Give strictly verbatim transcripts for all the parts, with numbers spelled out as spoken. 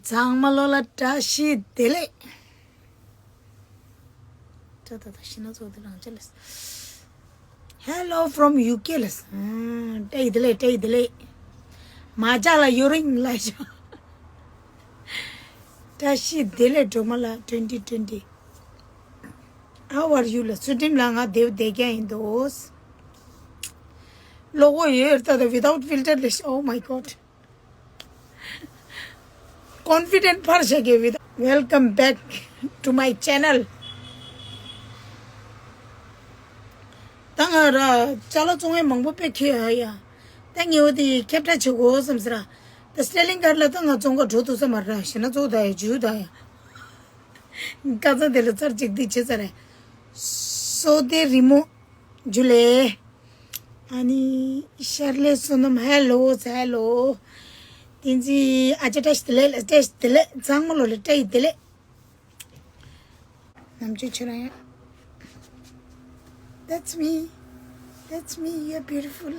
ཚང་མ་ལོ་ལ་བཀྲ་ཤིས་བདེ་ལེགས། ད་ད་ད་ཤི་ན་ཚོ་དེ་རང་ཅི་ལས། Hello from UK ལས། ཨང་། བཀྲ་ཤིས་བདེ་ལེགས། བཀྲ་ཤིས་བདེ་ལེགས། མ་ཅག་ལ་ཡོ་རིང་ལ་ཤོག་བཀྲ་ཤིས་བདེ་ལེགས། སྒྲོལ་མ་ལགས། Twenty twenty, how are you ལ། ཚུལ་ཁྲིམས་ལགས། ང་བདེ་བོ་བདེ་རྐྱང་ཡིན་འདུག་བློ་ཁོག་ཡོད་ད་ད། Without filter ལས། Oh my God. Confident འཕར་བྱེད་ཀྱི། Welcome back to my channel. ད་ང་ར་ཅ་ལག་བཙོང་ཡས་མང་པོ་དཔེ་ཁྱེར་ཡོད་ཡ། ད་ངས་འོ་དེ་ཁྱབ་བསྒྲགས་བྱེད་དགོས་བསམ་ཟེར། ད་སི་ཊེ་ལིང་ཀར་ལ་ད་ང་བཙོང་ག་འགྲོ་ཐུབ་ས་མ་རེད། ཞེ་ན་བཙོང་ད་ཡ། འཇུ་ད་ཡ། ཀ་ཚ་དེ་ལ་ཚར་གཅིག་འདི་བྱེད་ས་རེད། སོ་དེ་རི་མོ། འཇུ་ལེ། ཨ་ནི་ཤར་ལེ་བསོད་ནམས། Hello, hello. བསྟན་འཛིན། ཨ་ཅག་བཀྲ་ཤིས་བདེ་ལེགས་ལ། བཀྲ་ཤིས་བདེ་ལེགས། ཚང་མ་ལོ་ལ་བཀྲ་ཤིས་བདེ་ལེགས། ནམ་རྒྱུན་ཁྱོད་རང་ཡང་། That's me. That's me. You're beautiful.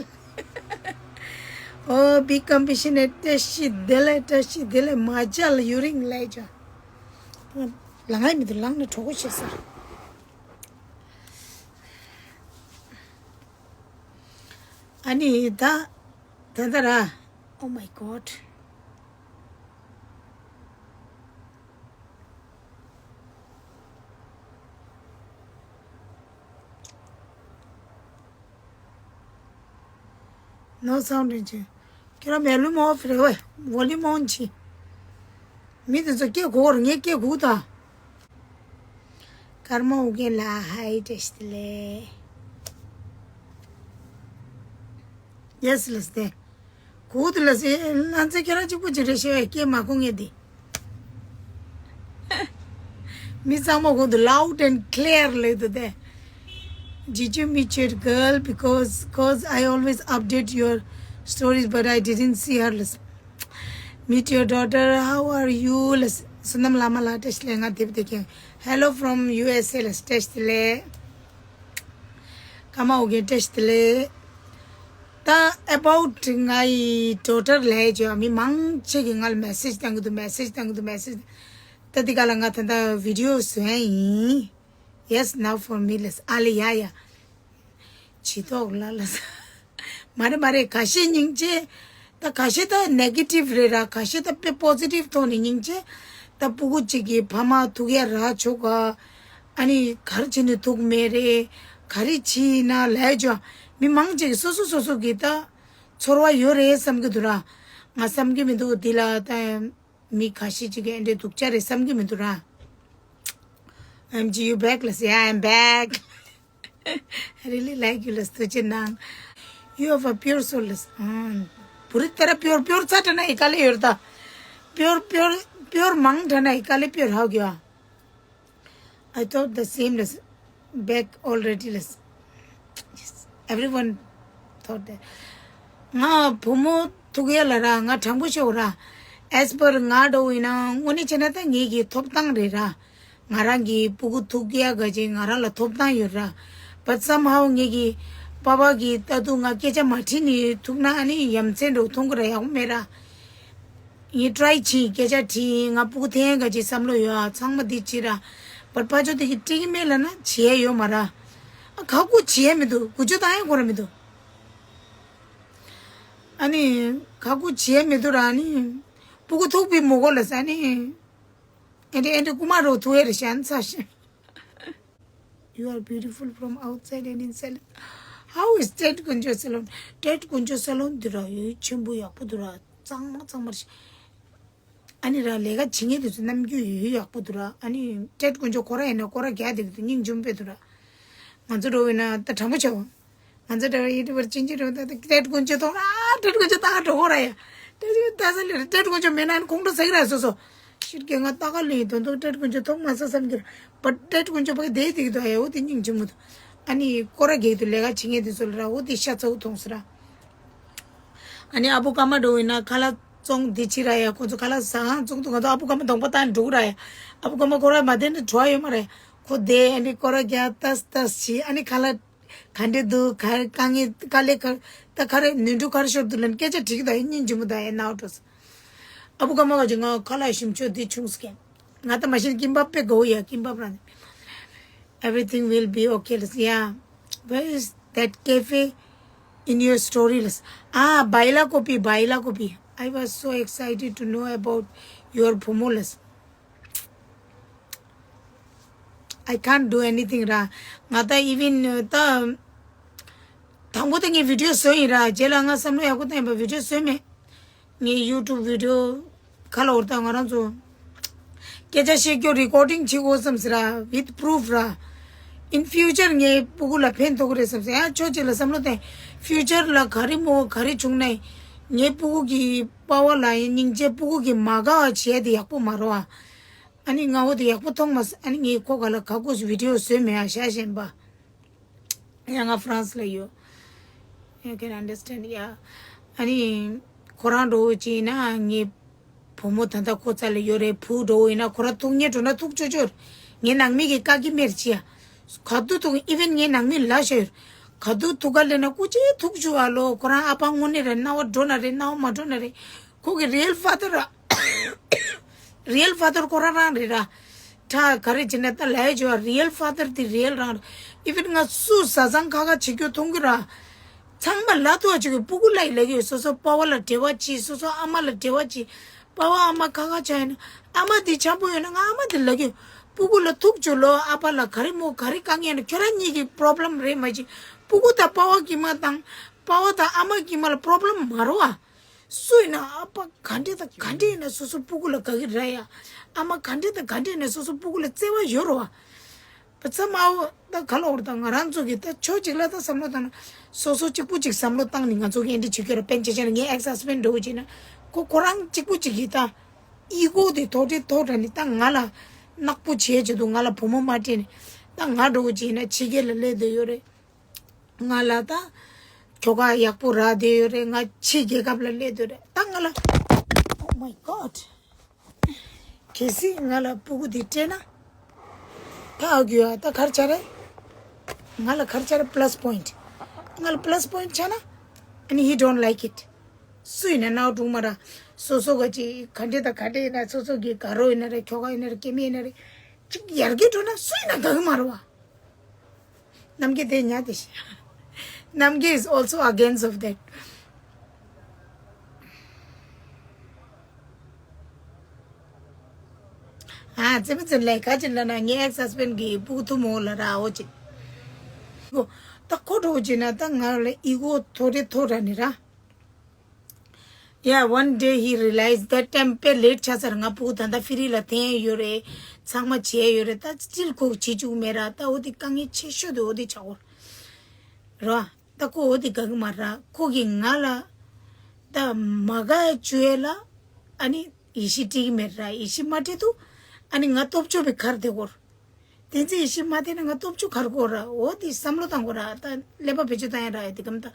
Oh, big compassionate. བཀྲ་ཤིས་བདེ་ལེགས། བཀྲ་ཤིས་བདེ་ལེགས། མ་ཅག་ལ་ཡུ་རིང་ལས་ཅོ། ལང་ང་མི་འདུག་ལངས་ནས་གྲོགས་པོ་བྱེད་ས། ཨ་ནི་ད་ད་ད་ར། Oh my God. No sound རེད་ཅེ། ཁྱེད་རང་ཝོ་ལུམ་ཨོཕ་རེད་བས། ཝོ་ལུམ་ཨོན་བྱེད། མི་དེ་ཚོ་སྐད་གོ་ར། ངས་སྐད་གོ་ད། ཀརྨ་ཨོ་རྒྱན་ལགས། Hi, བཀྲ་ཤིས་བདེ་ལེགས། Yes ལགས་སེ། གོ་དེ་ལགས་སེ། ལྷ་མཛེས་ཁྱེད་རང་གཅིག་པུ་ཅིག་རེད་ཤེས་པས། སྐད་མ་གོ་ངས་དེ། མི་ཚང་མ་གོ་འདུག loud and clear ལབ་འདུག་སྟེ། Did you meet your girl? Because, cause I always update your stories, but I didn't see her. Meet your daughter. How are you? ལགས། བསོད་ནམས་ལྷ་མོ་ལགས། བཀྲ་ཤིས་བདེ་ལེགས། ང་བདེ་པོ་བདེ་རྐྱང་། Hello from U S A ལགས། བཀྲ་ཤིས་བདེ་ལེགས། ཀརྨ་ཨོ་རྒྱན། བཀྲ་ཤིས་བདེ་ལེགས། ད་about ངའི་daughter ལབ་ཅོ། མི་མང་ཆེ་གིས་ང་ལ་message བཏང་གི་འདུག message བཏང་གི་འདུག message། ད་འདི་ག་ལ་ང་ད་ལྟ་video བཟོ་ཡ་ཡིན། Yes, now for me ལགས། ཨ་ལེ་ཡ་ཡ། ཇུས་གཏོགས་ལ་ལ་ས། མ་རེད་མ་རེད། ཁ་ཤས་སྙིང་རྗེ། ད་ཁ་ཤས་ད་negative རེད་ར། ཁ་ཤས་ད་དཔེ་positive ཐོག་ནས་སྙིང་རྗེ། ད་སྤུ་གུ་གཅིག་གིས་ཕ་མ་ཐུག་ཡ་རག་ཆོག་ག་ཨ་ནི་ག་རེ་བྱས་ནས་ཐུག་མེད་རེད། ག་རེ་བྱས་ན་ལབ་ཅོ། མི་མང་ཆེ་གིས་སོ་སོ་སོ་སོ་གི་ད་ཚོར་བ་ཡོད་རེད་བསམ་གི་འདུག་ར། ང་བསམ་གི་མི་འདུག་འདི་ལ་ད་མི་ཁ་ཤས་ཅིག་གིས་ཨེ་འདྲའི་སྡུག་ཅག་རེད་བསམ་གི་མི་འདུག་ར། M G, you back ལགས། Yeah, I'm back. I really like you ལགས། ཐུགས་རྗེ་གནང་། You have a pure soul ལགས། ཨང་། བུ་རི་ཏེ་ར་pure, pure ཚ་དྲ་ན་ཡི་ག་ལེ་ཡོད་ད། Pure, pure, pure མང་དྲ་ན་ཡི་ག་ལེ་pure ཧའོ་གི་ཨ། I thought the same ལགས། Back already ལགས། Yes, everyone thought that. ང་བུ་མོ་ཐུག་ཡ་ལ་ར་ང་དྲང་པོ་ཤོད་ར། As per ང་འདྲ་བོ་ཡིན་ན་དངོས་གནས་བྱས་ན་ད་ངེད་ཀྱི་ཐོབ་ཐང་རེད་ར། ང་རང་གི་སྤུ་གུ་ཐུག་ཡ་ག་ཅིག་ང་རང་ལ་ཐོབ་ཐང་ཡོད་ར། But somehow ངེད་ཀྱི་པ་ཕ་གིས་ད་དུང་ང་སྐད་ཆ་མ་དྲིས་ནས་ཐུག་ན་ཨ་ནི་ཡ་མཚན་འདྲ་བོ་མཐོང་གི་ར། ཡག་པོ་མེད་ར། ངས་try བྱས། སྐད་ཆ་དྲིས། ང་སྤུ་གུ་འཐེན་ག་ཅིག་བསམ་བློ་ཡོད་ཨ། ཚང་མ་འདི་བྱེད་ར། But ཕར་ཕྱོགས་དེ་གིས་སྤྲད་ཀྱི་མེད་ལབ་ན་བྱེད་ཡ་ཡོད་མ་ར། ཨ་ཁ་ཁུ་བྱེད་ཡ་མི་འདུག་འགུལ་སྐྱོད་བཏང་ཡ་ཁོ་ར་མི་འདུག་ཨ་ནི་ཁ་ཁུ་བྱེད་ཡ་མི་འདུག་ར། ཨ་ནི་སྤུ་གུ་ཐུག་པའི་མོ་གོ་ལ་ས་ནི། ཨེ་འདྲ་ཨེ་འདྲ་རྐུ་མ་རོ་ཐུག་ཡ་རེད་ཤན་ཚ་ཤན། You are beautiful from outside and inside. How is Tet Guncho salon? Tet Guncho salon འདི་ར་ཡོད་ཆེན་པོ་ཡག་པོ་འདུག་ར། གཙང་མ་གཙང་མ་རེད། ཨ་ནི་ར་ལས་ཀ་བྱེད་མཁན་དེ་ཚོ་རྣམ་འགྱུར་ཡོད་ཡག་པོ་འདུག་ར། ཨ་ནི་Tet Guncho ཁོ་ར་ཡིན་ན་སྐོར་ར་རྒྱག་བསྡད་ཀྱི་འདུག་སྙིང་རྗེ་མོ་དཔེ་འདུག་ར། ང་ཚོ་འགྲོ་བས་ན་ད་དྲང་པོ་བྱ་བ། ང་ཚོ་འདྲ་བ་ཡིན་དུས་བར་ཅིན་ཅིན་རོ་ད་ད་Tet Guncho མཐོང་ར། Tet Guncho ད་ག་འགྲོ་གོ་ར་ཡ། Tet Guncho ད་ས་ལེ་ར། Tet Guncho མེད་ན་ཁོང་ཁྲོ་ཟ་གི་ར་སོ་སོ། ཤིད་ཀྱི་ང་ད་ག་ལེ་དོན་དུ་Tet Guncho མཐོང་མ་ས་བསམ་གྱི་ར། But Tet Guncho ཕ་གི་དེ་དེ་གི་དོ་ཡ་འོ་དེ་སྙིང་རྗེ་མོ་དོ། ཨ་ནི་སྐོར་ར་རྒྱག་དུས་ལས་ཀ་བྱེད་མཁན་དེ་ཚོ་ལ་ར་འོ་དེ་ཤ་ཚ་བོ་མཐོང་ས་ར། ཨ་ནི་ཨ་བུ་ཀརྨ་འགྲོ་ཡིན་ན་ཁ་ལག་བཙོང་འདི་བྱེད་ར་ཡ། ཁོ་ཚོ་ཁ་ལག་ཟ་ཁང་བཙོང་དུས་ང་ཚོ་ཨ་བུ་ཀརྨ་གདོང་པ་བཏང་འགྲོ་གི་ར་ཡ། ཨ་བུ་ཀརྨ་ཁོ་ར་མ་བསྡད་ན་བྲོ་བ་ཡོད་མ་རེད། ཁོ་བསྡད་ཨ་ནི་སྐོར་ར་རྒྱག་ཏས་ཏས་བྱེད། ཨ་ནི་ཁ་ལག་ག་འདྲ་འདུག་ག་རེ་དཀའ་ངལ་དཀའ་ལས་ག་ད་ག་རེ་ནོར་འཁྲུལ་ག་རེ་ཤོར་འདུག་ལབ་སྐད་ཆ་དྲིས་ཀྱི་འདུག་ཨེ་སྙིང་རྗེ་མོ་དང་ཨེ་ནའོ་འགྲོ་སོང་། ཨ་བུ་ཀ་མ་ག་ཅིག་ང་ཁ་ལག་ཞིམ་ཆོག་འདི་ཆུང་སྐད། ང་ད་མ་ཤེས་ཀིམ་པབ་པེ་གོ་ཡ་ཀིམ་པབ་རང་། Everything will be okay. Yeah. Where is that cafe in your story? Ah, Baila Kopi, Baila Kopi. I was so excited to know about your Phumolas. I can't do anything ར། ང་ད་even ད་དང་པོ་ད་ངས་video བཟོས་ཡིན་ར། རྗེས་ལ་ང་བསམ་བློ་ཡག་པོ་བཏང་ཡིན་པ་video བཟོས་མེད། ངས་YouTube video ཁ་ལ་འོར་ད་ང་རང་ཚོ་སྐད་ཆ་བཤད་རྒྱུ་recording བྱེད་དགོས་བསམ་ཟེར་ར། With proof ར། In future ངས་སྤུ་གུ་ལ་ཕན་ཐོགས་ཀྱི་རེད་བསམ་ཟེར། ཡང་ཕྱོགས་གཅིག་ལ་བསམ་བློ་བཏང་། Future ལ་ག་རེ་མོ་ག་རེ་བྱུང་ནའི་ངའི་སྤུ་གུ་གི་པ་ཕ་ལ་ཡང་སྙིང་རྗེ། སྤུ་གུ་གི་མ་དགའ་བ་བྱས་དེ་ཡག་པོ་མ་རེད་བ། ཨ་ནི་ང་འོ་དེ་ཡག་པོ་མཐོང་མ་སོང་། ཨ་ནི་ངས་ཁོ་ག་ལ་ག་གོ་video བཟོས་མེད་ཨ་ཤ་ཞེན་པ། ཡང་ང་France ལ་ཡོད། You can understand, yeah. ཨ་ནི་ཁོ་རང་འགྲོ་བོ་ཅིག་ཡིན་ན་ངའི་བུ་མོ་ད་ལྟ་ཁོ་རྩ་ལ་ཡོད་རེད། བུ་འགྲོ་བོ་ཡིན་ན་ཁོ་རང་ཐུག་ཉེ་འགྲོ་ན་ཐུག་ཅོ་ཅོ་རེད། ངའི་ནང་མི་གི་བཀའ་གི་མེར་ཅི་ཡ། ག་དུས་ཐུག even ངའི་ནང་མི་ལ་ཤ་ཡོད། ག་དུས་ཐུག་ག་ལེ་ན་སྐུ་ཅི་ཐུག་ཅུ་བ་ལོ། ཁོ་རང་ཨ་ཕ་དངོས་གནས་རེད། རྣ་བ་འགྲོ་ན་རེད། རྣ་བ་མ་འགྲོ་ན་རེད། ཁོ་གི་real father ར། Real father ཁོ་རང་རང་རེད་ར། ད་ག་རེ་བྱས་ན་ད་ལས་བྱས་པ་real father དེ་real རང་རེད། Even ང་སུ་བཟའ་ཚང་ཁ་ཁ་བྱེད་རྒྱུ་མཐོང་གི་ར། ཚང་མ་ལ་ཐུག་བ་བྱེད་དགོས། སྤུ་གུ་ལ་ཡི་ལ་གི་སོ་སོ་པ་ཕ་ལ་འབྲེལ་བ་བྱེད། སོ་སོ་ཨ་མ་ལ་འབྲེལ་བ་བྱེད། པ་ཕ་ཨ་མ་ཁ་ཁ་བྱ་ཡིན་ན་ཨ་མ་དེ་འཆམ་པོ་ཡོད་ན་ང་ཨ་མ་དེ་ལ་གི་སྤུ་གུ་ལ་ཐུག་བཅུག་ལོ། ཨ་ཕ་ལ་ག་རེ་མོ་ག་རེ་དཀའ་ངལ་ཡོད་ན་ཁྱོད་རང་གཉིས་ཀྱི་problem རེད་མ་གཅིག་སྤུ་གུ་དང་པ་ཕ་གི་མ་དང་པ་ཕ་དང་ཨ་མ་གི་མ་ལ་problem མ་རེད་བ། སུ་ཡིན་ན་ཨ་ཕ་ག་འདྲས་དང་ག་འདྲས་ཡིན་ན་སོ་སོ་སྤུ་གུ་ལ་དགའ་གི་རེད་ཡ། ཨ་མ་ག་འདྲས་དང་ག་འདྲས་ཡིན་ན་སོ་སོ་སྤུ་གུ་ལ་བརྩེ་བ་ཡོད་རེད་བ། བ་ཚ་མའོ་ད་ག་ལ་འོར་ད་ང་རང་ཚོ་གི་ད་ཆོས་གཅིག་ལ་ད་བསམ་བློ་བཏང་ན་སོ་སོ་གཅིག་པུ་གཅིག་བསམ་བློ་བཏང་ནས་ང་ཚོ་གི་ཨེ་འདྲ་བྱེད་ཀྱི་རེད། དཔེར་ན་ཆ་བཞག་ན་ངའི་ex husband འདྲ་བོ་བྱས་ན་ཁོ་ཁོ་རང་གཅིག་པུ་གཅིག་གིས་ད་ego དེ་མཐོ་དྲགས་མཐོ་དྲགས་ནས་ད་ང་ལ་ནག་པོ་བྱས་བྱས་འདུག་ང་ལ་བུ་མོ་མ་སྤྲད་ནས་ད་ང་འདྲ་བོ་བྱས་ན་ཕྱི་རྒྱལ་ལ་སླེབས་བསྡད་ཡོད་རེད། ང་ལ་ད་ཁྱོ་ག་ཡག་པོ་རག་བསྡད་ཡོད་རེད། ང་ཕྱི་རྒྱལ་ཁབ་ལ་སླེབས་བསྡད་རེད། ད་ང་ལ། Oh my God. གལ་སྲིད་ང་ལ་སྤུ་གུ་དེ་སྤྲད་ན། ད་ཨ་གུ་ཨ་ད་གར་ཆ་རེད། ང་ལ་གར་ཆ་རེད་plus point. ང་ལ་plus point ཆ་ན། ཨ་ནི་he don't like it. སུ་ཡིན་ན་ནའོ་སྒྲུང་མ་ར། སོ་སོ་ག་ཅི་ག་འདྲེ་དང་ག་འདྲེ་ཡིན་ན་སོ་སོ་གི་དགའ་རོགས་ཡིན་ན་རེད། ཁྱོ་ག་ཡིན་ན་རེད། སྐྱེ་དམན་ཡིན་ན་རེད། ཅིག་ཡར་རྒྱས་འགྲོ་ན་སུ་ཡིན་ན་དགའ་གི་མ་རེད་བ། རྣམ་རྒྱལ་དེ་ཉག་དེ་ཤི། རྣམ་རྒྱལ is also against of that. ཨ་ཙི་མི་ཙི་ལས་ཁ་ཅིག་ལ་ན་ངའི་ex husband གི་སྤུ་གུ་ཐུ་མོ་ལ་ར་འོ་ཅིག་ད་ཁོ་འགྲོ་ཅིག་ན་ད་ང་ལ་ego མཐོ་རེ་མཐོ་ར་ནི་ར། Yeah, one day he realized that time དཔེ་late ཆགས་ཚར། ང་སྤུ་གུ་ད་ལྟ་free ལ་འཐེན་ཡོད་རེད། ཚང་མ་བྱས་ཡོད་རེད། ད་still ཁོ་བྱེད་བཅུག་མེད་ར། ད་འོ་དེ་དཀའ་ངལ་ཆེ་ཤོས་དེ་འོ་དེ་ཆགས་ཡོད་ར། ད་ཁོ་འོ་དེ་དགའ་གི་མ་ར། ཁོ་གིས་ང་ལ་ད་མ་དགའ་བཅུག་ཡས་ལ་ཨ་ནི་ཡེ་ཤེས་སྤྲད་གི་མེད་ར། ཡེ་ཤེས་མ་སྤྲད་དུས་ཨ་ནི་ང་སྟོབས་ཆུང་བའི་ཁར་དེ་གོ་ར། དེ་ཚེ་ཡེ་ཤེས་མ་སྤྲད་ན་ང་སྟོབས་ཆུང་གར་གོ་ར། འོ་དེ་བསམ་བློ་བཏང་གོ་ར། ད་ཀླད་པ་བེད་སྤྱོད་བཏང་ཡ་ར། དེ་གམ་ད།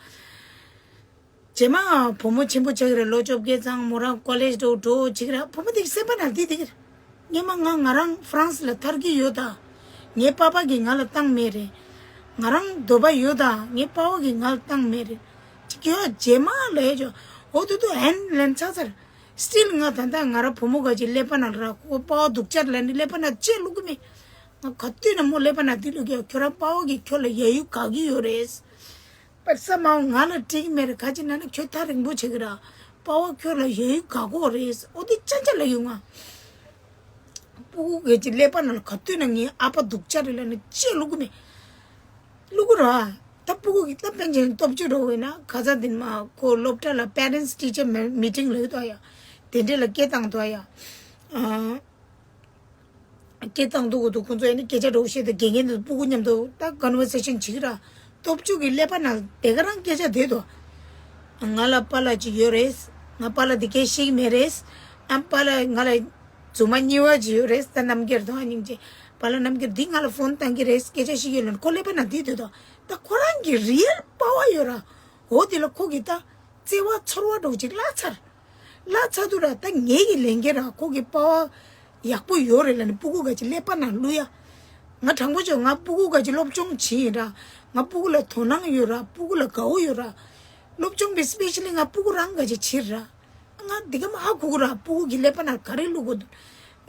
རྗེས་མ་བུ་མོ་ཆེན་པོ་ཆགས་ཀྱི་རེད། ལོ་བཅོ་བརྒྱད་ཙམ་མོ་རང་college འགྲོ་འགྲོ་བྱེད་ཀྱི་རེད། བུ་མོ་དེ་གི་སེམས་པ་ནང་བསྡད་བསྡད་ཀྱི་རེད། སྔོན་མ་ང་ང་རང་France ལ་ཐར་གྱི་ཡོད་ད། ངའི་པ་ཕ་གིས་ང་ལ་བཏང་མེད་རེད། ང་རང་འདོད་པ་ཡོད་ད། ངའི་པ་ཕ་གིས་ང་ལ་བཏང་མེད་རེད། ཅིག་ཡོད་རྗེས་མ་ལས་ཅོ། འོ་དུ་དུ་ཨན་ལན་ཚ་ཚར། Still ང་ད་ལྟ་ང་རང་བུ་མོ་ག་ཅིག་ཀླད་པ་ནང་ར་ཁོ་པ་ཕ་སྡུག་ཅག་ལ་ནི་ཀླད་པ་ནང་ཅེས་བླུག་གི་མེད། ང་ག་དུས་ན་མོ་ཀླད་པ་ནང་དེ་བླུག་གི་ཡོད། ཁྱོད་རང་པ་ཕ་གིས་ཁྱོད་ལ་ཡ་ཡུ་ག་གི་ཡོད་རེད། པར་ས་མའོ་ང་ལ་སྤྲད་ཀྱི་མེད་རེད། ག་ཅི་ན་ན་ཁྱོད་ཐག་རིང་པོ་བྱེད་ཀྱི་ར། པ་ཕ་ཁྱོད་ལ་ཡ་ཡུ་ག་གོ་རེད། འོ་དེ་ཅ་ཅ་ལ་ཡོང་ང་། སྤུ་གུ་གི་ཅི་ཀླད་པ་ནང་ལ་ག་དུས་ན་ངའི་ཨ་ཕ་སྡུག་ཅག་རེད་ལ་ནི་ཅེས་བླུག་གི་མེད། བླུག་གི་ར། ད་སྤུ་གུ་གི་ད་པན་ཆེན་སྟོབས་བཅུ་འགྲོ་བས་ན་ཁ་ཚ་འདི་མ་ཁོ་སློབ་གྲྭ་ལ་parents teacher meeting ལ་ཡོད་དོ་ཡ། དེ་འདྲས་ལ་སྐད་བཏང་དོ་ཡ། ཨ། སྐད་བཏང་འདུག་གོ་འདུག་ཁོང་ཚོ་ཨ་ནི་སྐད་ཆ་འདྲ་བོ་བཤད་དུས་དགེ་རྒན་དང་སྤུ་གུ་མཉམ་དུ་ད་conversation བྱེད་ཀྱི་ར། སྟོབས་བཅུ་གི་ཀླད་པ་ནང་དེ་ག་རང་སྐད་ཆ་བསྡད་དོ། ང་ལ་པཱ་ལགས་ཅིག་ཡོད་རེད། ང་པཱ་ལགས་འདི་སྐད་ཤེས་ཀྱི་མེད་རེད། ཨ་པཱ་ལགས་ང་ལ་རྫུན་མ་གཉིས་པ་ཅིག་ཡོད་རེད། ད་རྣམ་རྒྱལ་དང་ཨ་སྙིང་རྗེ། པཱ་ལགས་རྣམ་རྒྱལ་འདི་ང་ལ་ཕོན་བཏང་གི་རེད། སྐད་ཆ་བཤད་ཀྱི་ཡོད་ལ་ཁོ་ཀླད་པ་ནང་འདི་སྡོད་དོ། ད་ཁོ་རང་གི་real པཱ་ཕ་ཡོད་ར། འོ་དེ་ལ་ཁོ་གི་ད་བརྩེ་བ་ཚོར་བ་འདྲ་བོ་ཅིག་བརླག་ཚར། བརླག་ཚར་དུས་ར་ད་ངེད་ཀྱི་ལས་འགན་ར་ཁོ་གི་པཱ་ཕ་ཡག་པོ་ཡོད་རེད་ལ་ནི་སྤུ་གུ་ག་ཅིག་ཀླད་པ་ནང་བླུག་ཡ། ང་དྲང་པོ་བྱས་ང་སྤུ་གུ་ག་ཅིག་སློབ་སྦྱོང་བྱེད་ཡིན་ར། ང་སྤུ་གུ་ལ་དོ་སྣང་ཡོད་ར། སྤུ་གུ་ལ་དགའ་བོ་ཡོད་ར། སློབ་སྦྱོང་བི་specially ང་སྤུ་གུ་རང་ག་ཅིག་བྱེད་ར། ང་འདི་ག་མ་ཧ་གོ་གི་ར། སྤུ་གུ་གི་ཀླད་པ་ནང་ག་རེ་བླུག་དགོས་འདུག་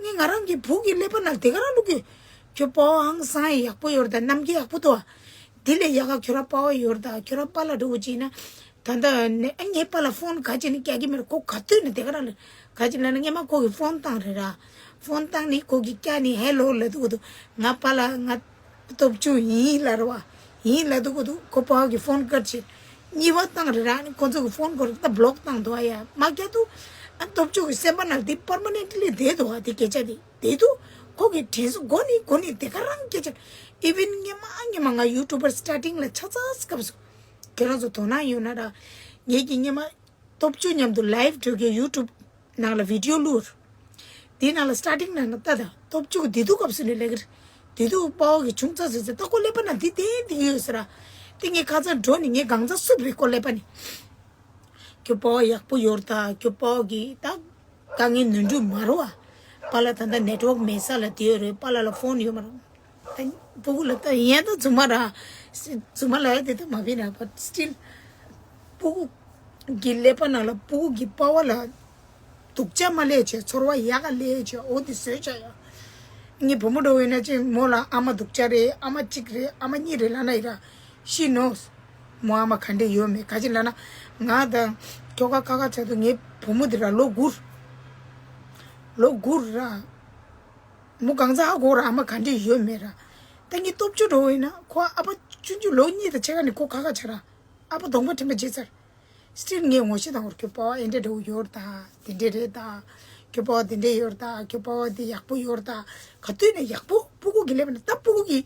ངས་ང་རང་གི་བུ་གི་ཀླད་པ་ནང་དེ་ག་རང་བླུག་གི། ཁྱོད་པ་ཝ་ཧང་སང་ཡག་པོ་ཡོད་རེད་ད། རྣམ་འགྱུར་ཡག་པོ་འདུག་ཨ། འདི་ལས་ཡག་ག་ཁྱོད་རང་པ་ཝ་ཡོད་རེད་ད། ཁྱོད་རང་པཱ་ལགས་འདྲ་བོ་ཅིག་ཡིན་ན། ད་ལྟ་ནས་ཨ་ངའི་པཱ་ལགས་ཕོན་ག་ཅིག་ནས་རྒྱག་གི་མེད་རེད། ཁོ་ག་དུས་ནས་དེ་ག་རང་ལ་ག་ཅིག་ལབ་ན། སྔན་མ་ཁོ་གི་ཕོན་བཏང་རེད་ར། ཕོན་བཏང་ནས་ཁོ་གི་རྒྱག་ནས་ཧེ་ལོ་ལབ་འདུག་གོ་འདུག་ང་པཱ་ལགས་ང་སྟོབས་ཆུ་ཡིན་ལབ་རེད་བ། ཡིན་ལབ་འདུག་གོ་འདུག་ཁོ་པ་ཝ་གི་ཕོན་ཀཊ་བྱས། གཉིས་པ་བཏང་རེད་ར། ཨ་ནི་ཁོ་ཚོ་གི་ཕོན་ཁོ་རང་ད་བློག་བཏང་འདུག་ཨ། ཡ་མ་རྒྱག་འདུག་ཨ་སྟོབས་ཆུ་གི་སེམས་པ་ནང་དེ་པར་མ་ནེན་ཊི་ལི་བསྡད་འདུག་ཨ། དེ་སྐད་ཆ་དེ་བསྡད་འདུག་ཁོ་གི་དྲན་གསོ་མགོ་ནས་མགོ་ནས་དེ་ག་རང་སྐད་ཆ། ཨི་ཝན་སྔན་མ་སྔན་མ་ང་ཡུ་ཊུབ་པར་སི་ཊར་ཊིང་ལ་ཆ་ཚང་སྐབས་སུ། ཁྱེད་རང་ཚོ་དོ་སྣང་ཡོད་ན་ར། ངེད་ཀྱིས་སྔན་མ་སྟོབས་ཆུ་མཉམ་དུ་ལའེབ་འགྲོ་གི་ཡུ་ཊུབ་ནང་ལ་བི་ཌི་ཡོ་བླུགས། དེའི་ནང་ལ་སི་ཊར་ཊིང་ནང་ལ་ལྟ་དང་། སྟོབས་ཆུ་གི་དེ་དུས་སྐབས་སུ་ནས་ལས་ཀ་རེད། དེ་དུས་པ་ཝ་གི་ཆུང་ཙག་ཟེར་ཟེར་ད་ཁོ་ཀླད་པ་ནང་འདི་བསྡད་འདི་ཡོད་ཟེར་ར། དེ་ངས་ཁ་སང་འགྲོ་ནས་ངས་གང་ཚ་སུབ་རེད་ཁོ་ཀླད་པ་ནས། ཁྱོད་པ་ཝ་ཡག་པོ་ཡོད་རེད་ད། ཁྱོད་པ་ཝ་གི་ད་དཀའ་ངལ་ནོར་འཁྲུལ་མ་རེད་བ། པཱ་ལགས་ད་ལྟ་ནེཊ་ཝརཀ་མེད་ས་ལ་བསྡད་ཡོད་རེད། པཱ་ལགས་ལ་ཕོན་ཡོད་མ་རེད། ད་སྤུ་གུ་ལ་ད་ཡན་ད་རྫུན་མ་ར། རྫུན་མ་ལབ་ཡ་དེ་ད་མ་བིན་ན། but still སྤུ་གུ་གི་ཀླད་པ་ནང་ལ་སྤུ་གུ་གི་པ་ཝ་ལ་སྡུག་ཅག་མ་ལས་བྱས། ཚོར་བ་ཡག་ག་ལས་བྱས། འོ་དེ་བཟོས་བྱ་ཡ། ངའི་བུ་མོ་འདྲ་བོ་ཡིན་ན་ཅིག་མོ་ལ་ཨ་མ་སྡུག་ཅག་རེད། ཨ་མ་གཅིག་རེད། ཨ་མ་གཉིས་རེད་ལབ་ན་ཡིན་ར། She knows མོ་ཨ་མ་ག་འདྲས་ཡོད་མེད། ག་ཅི་ལབ་ན་ང་དང་ཁྱོ་ག་ཁ་ཁ་ཆགས་དུས་ངའི་བུ་མོ་དེ་ར་ལོ་དགུ། ལོ་དགུ་ར། མོ་གང་ཚ་ཧ་གོ་ར། ཨ་མ་ག་འདྲས་ཡོད་མེད་ར། ད་ངའི་སྟོབས་ཆུ་འདྲ་བོ་ཡིན་ན་ཁོ་ཨ་ཕ་ཆུང་ཆུང་ལོ་གཉིས་དང་ཕྱེད་ཀ་ནས་ཁོ་ཁ་ཁ་ཆགས་ར། ཨ་ཕ་གདོང་པ་དྲན་པ་བརྗེད་ཚར། སི་ཊིལ་ངས་ངོ་ཤེས་དང་བོར། ཁྱོད་པ་ཝ་ཨེ་འདྲས་འདྲ་བོ་ཡོད་རེད་ད། དེ་འདྲས་རེད་ད། ཁྱོད་པ་ཝ་དེ་འདྲས་ཡོད་རེད་ད། ཁྱོད་པ་ཝ་དེ་ཡག་པོ་ཡོད་རེད་ད། ག་དུས་ནས་ཡག་པོ། སྤུ་གུ་གི་ཀླད་པ་ནང་ད་སྤུ་གུ་གི་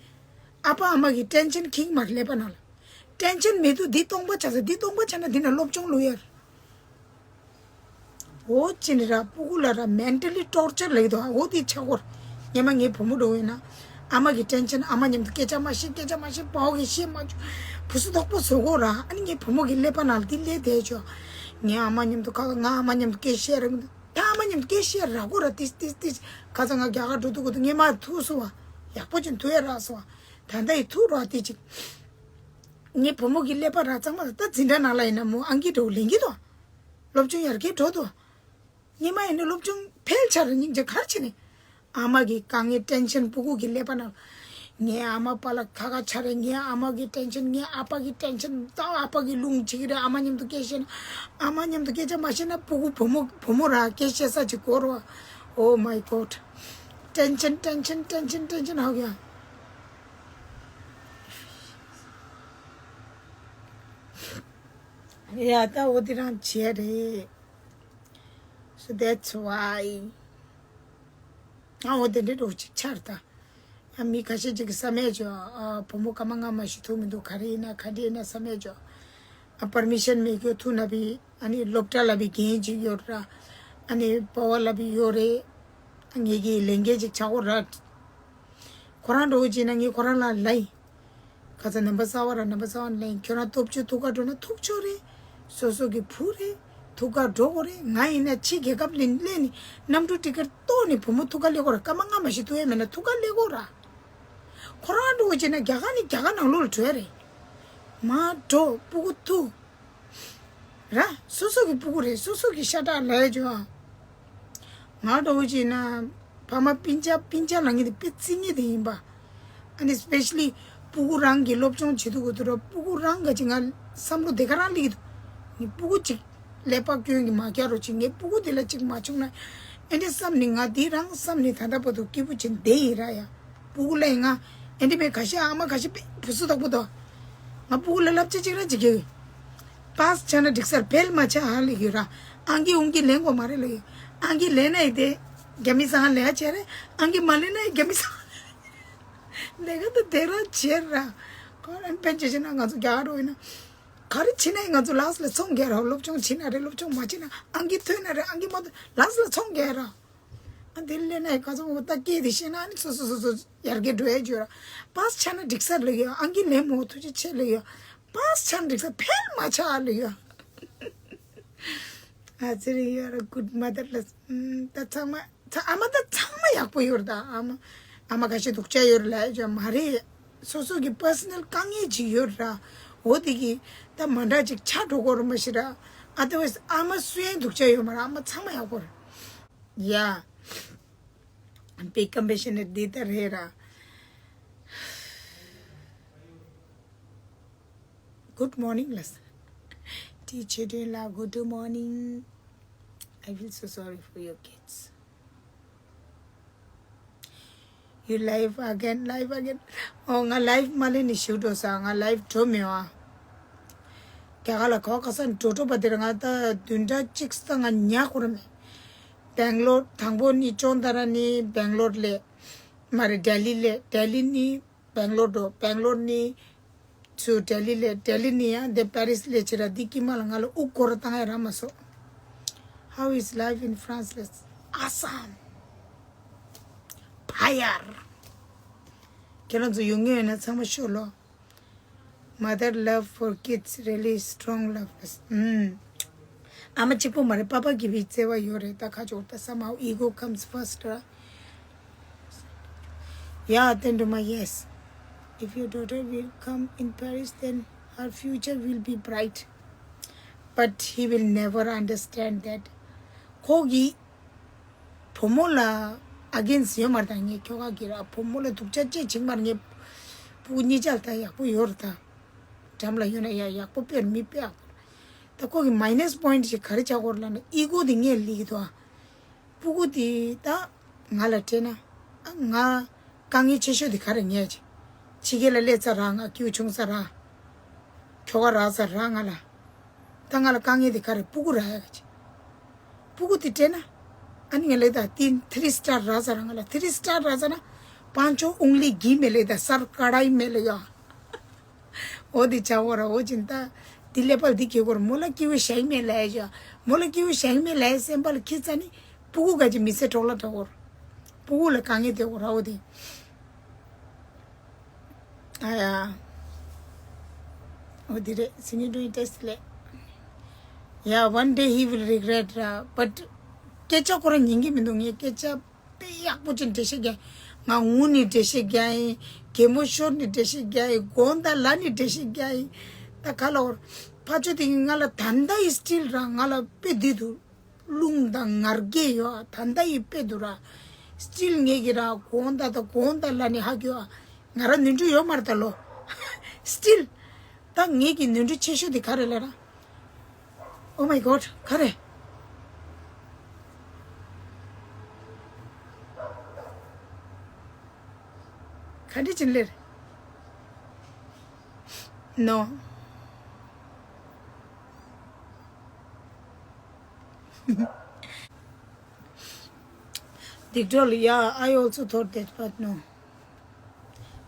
ཨ་ཕ་ཨ་མ་གི་ཊེན་ཤན་ཁེངས་མ་རེད་ཀླད་པ་ནང་ལ། ཊེན་ཤན་མེད་དུས་འདི་སྟོང་པ་ཆགས་ཚར། འདི་སྟོང་པ་ཆགས་ན་འདི་ནས་སློབ་སྦྱོང་ལོས་ཡོད་རེད། འོ་ཅི་ནི་ར་སྤུ་གུ་ལ་ར་མེན་ཊལ་ལི་ཊོར་ཅར་ལབ་ཀྱི་འདུག་འོ་དེ་ཆགས་ཀྱི་ཡོད་རེད། སྔན་མ་ངའི་བུ་མོ་འདྲ་བོ་ཡིན་ན་ཨ་མ་གི་ཊེན་ཤན། ཨ་མ་མཉམ་དུ་སྐད་ཆ་མ་བཤད། སྐད་ཆ་མ་བཤད། པ་ཝ་གིས་བཤད་མ་བཅུག་བུ་སུ་དོག་པོ་བཟོ་གོ་ར། ཨ་ནི་ངའི་བུ་མོ་གི་ཀླད་པ་ནང་ལ་དེ་སླེབས་བསྡད་ཆོག་ངའི་ཨ་མ་མཉམ་དུ་ཁ་ཁ། ང་ཨ་མ་མཉམ་དུ་སྐད་བཤད་ར། ད་ཨ་མ་མཉམ་དུ་སྐད་བཤད་ར་གོ་ར། ཏིས་ཏིས་ཏིས། ཁ་སང་ང་རྒྱ་གར་འགྲོ་དུས་གོ་དུས་ངས་མར་ཐུག་སོང་བ། ཡག་པོ་ཅིག་ཐུག་ཡ་རག་སོང་བ། ད་ལྟ་ཡི་ཐུག་ར་དེ་ཅིག་ངའི་བུ་མོ་གི་ཀླད་པ་ར་གཙང་མ་ར། ད་འཛིན་གྲྭ་ནང་ལ་ཡིན་ན་མོ་ཨང་ཀི་འདྲ་བོ་ལེན་གྱི་འདུག་སློབ་སྦྱོང་ཡར་རྒྱས་འགྲོ་འདུག་སྔན་མ་ཡིན་ན་སློབ་སྦྱོང་ཕལ་ཆེར་སྙིང་རྗེ་གར་ཕྱིན་ནས། ཨ་མ་གི་དཀའ་ངལ་ཊེན་ཤན་སྤུ་གུ་གི་ཀླད་པ་ནང་། ངའི་ཨ་མ་པཱ་ལགས་ཁ་ཁ་ཆགས་རེད། ངའི་ཨ་མ་གི་ཊེན་ཤན། ངའི་ཨ་ཕ་གི་ཊེན་ཤན། ད་ཨ་ཕ་གི་རླུང་ཆིག་རེད། ཨ་མ་མཉམ་དུ་སྐད་བཤད་ན། ཨ་མ་མཉམ་དུ་སྐད་ཆ་མ་བཤད་ན་སྤུ་གུ་བུ་མོ་བུ་མོ་ར་སྐད་བཤད་ས་ཅིག་དགོས་རེད་བ། Oh my God. ཊེན་ཤན། ཊེན་ཤན། ཊེན་ཤན། ཊེན་ཤན། ཧ་གོ་ཡ། ཡ་ད་འོ་དེ་རང་བྱས་རེད། So that's why. ཨ་འོ་དེ་འདྲའི་འདྲ་བོ་ཅིག་ཆགས་རེད་ད། ཨ་མི་ཁ་ཤས་ཅིག་གིས་བསམ་ཡས་ཅིག་ཨ་བུ་མོ་སྐར་མ་ལྔ་མ་ཞིག་ཐུག་མི་འདུག་ག་རེ་ཡིན་ན་ག་འདྲ་ཡིན་ན་བསམ་ཡས་ཅིག་ཨ་པར་མི་ཤན་མེད་རྒྱུ་ཐུག་ན་བི། ཨ་ནི་སློབ་གྲྭ་ལ་བི་འགན་ཅིག་ཡོད་ར། ཨ་ནི་པ་ཝ་ལ་བི་ཡོད་རེད། ངེད་ཀྱི་ལས་འགན་ཅིག་ཆགས་ཀྱི་རེད། ཁོ་རང་འདྲ་བོ་བྱས་ན་ངས་ཁོ་རང་ལ་ལབ་ཡིན། ཁ་ཚ་རྣམ་པ་གསར་བ་ར་རྣམ་པ་གསར་བ་ལབ་ཡིན། ཁྱོད་རང་སྟོབས་ཆུ་ཐུག་ག་འགྲོ་ན་ཐུག་ཆོག་རེད། སོ་སོ་གི་བུ་རེད། ཐུག་ག་འགྲོ་དགོས་རེད། ང་ཡིན་ན་ཕྱི་རྒྱལ་ཁབ་ལ་སླེབས་ནས་གནམ་གྲུ་ཊི་ཀེ་ཊི་གཏོང་ནས་བུ་མོ་ཐུག་ག་སླེབས་དགོས་ར། སྐར་མ་ལྔ་མ་ཞིག་ཐུག་ཡས་མེད་ན་ཐུག་ག་སླེབས་དགོས་ར། ཁོ་རང་འདྲ་བོ་བྱས་ན་རྒྱ་གར་ནས་རྒྱ་གར་ནང་ལོགས་ལ་འགྲོ་ཡ་རེད། མ་འགྲོ། སྤུ་གུ་ཐུག་ར། སོ་སོ་གི་སྤུ་གུ་རེད། སོ་སོ་གི་ཤ་ཁྲག་ལབ་ཡ་ཅིག་ཡོད་ཨ། ང་འདྲ་བོ་བྱས་ན་ཕ་མ་སྤུན་ཀྱག་སྤུན་ཀྱག་ལབ་མཁན་དེ་དཔེ་བརྩི་མཁན་དེ་ཡིན་པ། ཨ་ནི་སི་པེ་ཤ་ལི་སྤུ་གུ་རང་གི་སློབ་སྦྱོང་བྱེད་དུས་གོ་དུས་ར་སྤུ་གུ་རང་ག་ཅིག་ང་བསམ་བློ་དེ་ག་རང་སླེབས་ཀྱི་འདུག་ངས་སྤུ་གུ་ཅིག་ཀླད་པ་སྐྱོན་གྱི་མ་རྒྱག་རོགས་བྱེད། ངས་སྤུ་གུ་དེ་ལ་ཅིག་མ་བྱུང་ན། ཨེ་འདྲ་བསམ་ནས་ང་དེ་རང་བསམ་ནས་ད་ལྟ་བར་དུ་སྐྱིད་པོ་བྱས་བསྡད་ཡིན་ར་ཡ། སྤུ་གུ་ལ་ཡིན་ང་། ཨེ་འདྲ་མེད་ཁ་ཤས་ཨ་མ་ཁ་ཤས་དཔེ་བུ་སུ་དག་པོ་དོ། ང་སྤུ་གུ་ལ་བསླབ་བྱ་ཅིག་ར་ཅིག་གི། པཱས་ཆགས་ན་འགྲིག་ས་རེད། ཕེལ་མ་ཆགས་ཧ་ལས་ཡོད་ར། ཨང་ཀི་ཨུང་ཀི་ལེན་དགོས་མ་རེད་ལབ་ཡོད། ཨང་ཀི་ལེན་ན་ཡི་དེ་རྒྱ་མི་ཚང་ལེན་ཡ་བྱས་རེད། ཨང་ཀི་མ་ལེན་ན་ཡི་རྒྱ་མི་ཚང་ལས་ཀ་ད་དེ་རང་བྱས་ར། ཁོ་རང་ཕན་ཆད་བྱས་ན་ང་ཚོ་རྒྱ་གར་འགྲོ་ཡིན་ན། ག་རེ་བྱེད་ན་ཡི་ང་ཚོ་ལགས་ལ་ཚོང་རྒྱག་ར། སློབ་སྦྱོང་བྱེད་ན་རེད། སློབ་སྦྱོང་མ་བྱེད་ན། ཨང་ཀི་ཐོན་ན་རེད། ཨང་ཀི་མ་ཐོན་ལགས་ལ་ཚོང་རྒྱག་ར། ཨ་དེ་ལས་ན་ཡི་ག་ཚོད་མོ་ད་སྐད་དེ་ཤེས་ན་ཨ་ནི་སོ་སོ་སོ་སོ་ཡར་རྒྱས་འགྲོ་ཡ་བརྗོད་ར། པཱས་ཆགས་ན་འགྲིག་ས་ལ་ཡོད། ཨང་ཀི་ལེན་མོ་ཐུགས་རྗེ་ཆེ་ལ་ཡོད། པཱས་ཆགས་ན་འགྲིག་ས་ཕེལ་མ་ཆགས་ལ་ཡོད། ཨ་ཙི་རི་you are a good mother ལ། ད་ཚང་མ་ཚ་ཨ་མ་ད་ཚང་མ་ཡག་པོ་ཡོད་ར། ད་ཨ་མ་ཨ་མ་ཁ་ཤས་སྡུག་ཅག་ཡོད་ར་ལ་ཡ་བརྗོད་མ་རེད། སོ་སོ་གི་པར་སོ་ནལ་དཀའ་ངལ་ཅིག་ཡོད་ར། འོ་དེ་གི་ད་མ་འདྲ་ཅིག་ཆགས་འགྲོ་གོ་ར་མ་ཤི་ར། Otherwise ཨ་མ་སུ་ཡང་སྡུག་ཅག་ཡོད་མ་རེད། ཨ་མ་ཚང་མ་ཡག་པོ་རེད། Yeah, be compassionate. འདི་ལྟར་རེད་ར། Good morning ལགས། དེ་ཆེ་དྲན་ལ། Good morning. I feel so sorry for your kids. You live again, live again. ཨོ་ང་live མ་ལེན་ནི་ཞུ་འགྲོ་ས། ང་live འགྲོ་མེད་བ། རྒྱ་གར་ལ་གོ་ག་ས་འགྲོ་འགྲོ་བ་དེར་ང་ད་བདུན་ཕྲག་གཅིག་ས་ང་ཉལ་ཁོ་ར་མེད། སྦེང་ལོར་དང་པོ་ནི་ཅོང་ཏ་ར་ནི་སྦེང་ལོར་སླེབས། མ་རེད། ལྡི་ལི་སླེབས། ལྡི་ལི་ནི་སྦེང་ལོར་འགྲོ། སྦེང་ལོར་ནི་ཚུར་ལྡི་ལི་སླེབས། ལྡི་ལི་ནི་ཡང་དེ་པེ་རིས་སླེབས་བྱས་ར། འདི་དཀྱིལ་མ་ལ་ང་ལ་དབུགས་སྐོར་བཏང་ཡ་རག་མ་སོང་། How is life in France? Let's awesome. Fire. ཁྱེད་རང་ཚོ་ཡོང་མཁན་ཡོད་ན་ཚང་མ་ཤོག་ལོ། Mother love for kids really strong love. ཨམ། ཨ་མ་གཅིག་པོ་མ་རེད། པ་ཕ་གི་བའི་བརྩེ་བ་ཡོད་རེད། ད་ཁ་ཕྱོགས་ད་somehow ego comes first ར། Yeah, then to my yes. If your daughter will come in Paris, then her future will be bright. But he will never understand that. ཁོ་གི་བུ་མོ་ལ་against ཡོད་མ་རེད། ད་ངས་ཁྱོ་ག་གི་ར་བུ་མོ་ལ་སྡུག་ཅག་ཅེས་བྱེད་མ་རེད། ངས་སྤུ་གུ་གཉིས་ཆ་ལ་ད་ཡག་པོ་ཡོད་རེད། ད་འགྲམ་ལ་ཡོད་ན་ཡ་ཡག་པོ་དཔེར་མི་དཔེ་ཡག་པོ་རེད། ད་ཁོ་གི་minus point ཞིག་ག་རེ་ཆགས་ཀྱི་ཡོད་རེད་ལབ་ན། ego དེ་ངས་ལེན་གྱི་འདུག་ཨ། སྤུ་གུ་དེ་ད་ང་ལ་སྤྲད་ན། ཨ། ང་དཀའ་ངལ་ཆེ་ཤོས་དེ་ག་རེ་ངས་བྱེད། ཕྱི་རྒྱལ་ལ་སླེབས་ཚར་ར། ང་སྐྱིད་པོ་བྱུང་ཚར་ར། ཁྱོ་ག་རག་ཚར་ར་ང་ལ། ད་ང་ལ་དཀའ་ངལ་དེ་ག་རེ། སྤུ་གུ་རག་ཡ་ག་ཅིག་སྤུ་གུ་དེ་སྤྲད་ན། ཨ་ནི་ངས་ལབ་ད། དེ་three star རག་ཚར་ར་ང་ལ། three star རག་ཚར་ན། पाँचों उंगली घी में ལབ་ད། सर कढ़ाई में ལབ་ཡ། འོ་དེ་ཆགས་ཀྱི་ཡོད་རེད། འོ་ཅིག་ད་དེ་ཀླད་པ་ལ་དེ་འཁྱེར་དགོས་རེད། མོ་ལ་སྐྱིད་པོ་བྱས་མེད་ལབ་ཡ། མོ་ལ་སྐྱིད་པོ་བྱས་མེད་ལབ་ཡ་སེམས་པ་ལ་འཁྱེར་ཚར་ནི། སྤུ་གུ་ག་ཅིག་མི་ཚེ་འཕྲོ་བརླག་འགྲོ་གི་ཡོད་རེད། སྤུ་གུ་ལ་དཀའ་ངལ་སྟེར་དགོས་རེད། འོ་དེ། ཨ་ཡ། འོ་དེ་རེད། སི་ནི་ཌོ་ཡིན་ཏེ་སི་ལེ། Yeah, one day he will regret ར། But སྐད་ཆ་ཁོ་རང་ཉན་གྱི་མི་འདུག་ངས་སྐད་ཆ་དཔེ་ཡག་པོ་ཅིག་འགྲེལ་བཤད་རྒྱག་ང་ངུ་ནས་འགྲེལ་བཤད་རྒྱག་ཡིན། གད་མོ་ཤོར་ནས་འགྲེལ་བཤད་རྒྱག་ཡིན། དགོངས་དག་ལབ་ནས་འགྲེལ་བཤད་རྒྱག་ཡིན། ད་ག་ལ་བར་ཕ་ཆོས་དེ་ང་ལ་ད་ལྟ་ཡི་still ར་ང་ལ་དཔེ་བསྡད་འདུག་རླུང་དང་ངར་སྐད་ཡོད་ཨ། ད་ལྟ་ཡི་དཔེ་འདུག་ར། Still ངེད་ཀྱི་ར་དགོངས་དག་དང་དགོངས་དག་ལབ་ནས་ཧ་གོ་ཨ། ང་ར་ནོར་འཁྲུལ་ཡོད་མ་རེད་ད་ལོ། Still ད་ངེད་ཀྱི་ནོར་འཁྲུལ་ཆེ་ཤོས་དེ་ག་རེ་ལབ་ར། Oh my God, ག་རེ། ག་འདྲ་ཅིག་ལབ། No. སྡིག་གྲོགས་ལ། Yeah, I also thought that, but no.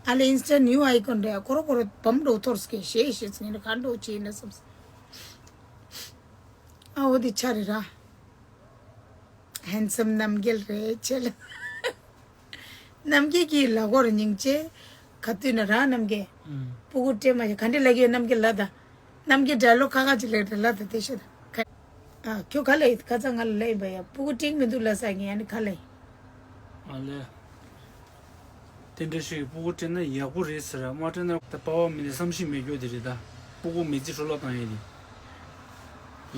ཨ་ལེ། Insta new icon རེད། ཁོ་ར་ཁོ་ར་བམ་འགྲོ་ཐོར་སྐད་ཤེས་ཤེས་ཟིན་ནས་ག་འགྲོ་བྱེད་ན་བསམ། ཨ་འོ་དེ་ཆ་རེད་ར། Handsome རྣམ་རྒྱལ་རེད་ཆེ་ལ། རྣམ་རྒྱལ་གྱི་ལག་སྐོར་སྙིང་རྗེ། ག་དུས་ན་ར་རྣམ་རྒྱལ། ཨུམ། སྤུ་གུ་སྤྲད་མ་ཤེས་ག་འདྲ་ལབ་ཀྱི་ཡོད་རྣམ་རྒྱལ་ལབ་ད། རྣམ་རྒྱལ་dialogue ཁ་ཁ་ཅིག་ལབ་ད་ལབ་ད་དེ་ཤོད་ད། ཨ། ཁྱོད་ག་ལ་ཡིན། ཁ་ཚ་ང་ལ་ལབ་ཡིན་པ་ཡ། སྤུ་གུ་སྤྲད་མི་འདུག་ལབ་ས་ངས་ཨ་ནི་ག་ལ་ཡིན། ཨ་ལས། དེ་འདྲ་ཞིག་སྤུ་གུ་སྤྲད་ན་ཡག་པོ་རེད་ཟེར། མ་སྤྲད་ན་ད་པ་ཕ་མི་ནས་བསམ་ཤེས་མེད་རྒྱུ་དེ་རེད་ད། སྤུ་གུ་མི་ཚེ་འཕྲོ་བརླག་བཏང་ཡས་རེད།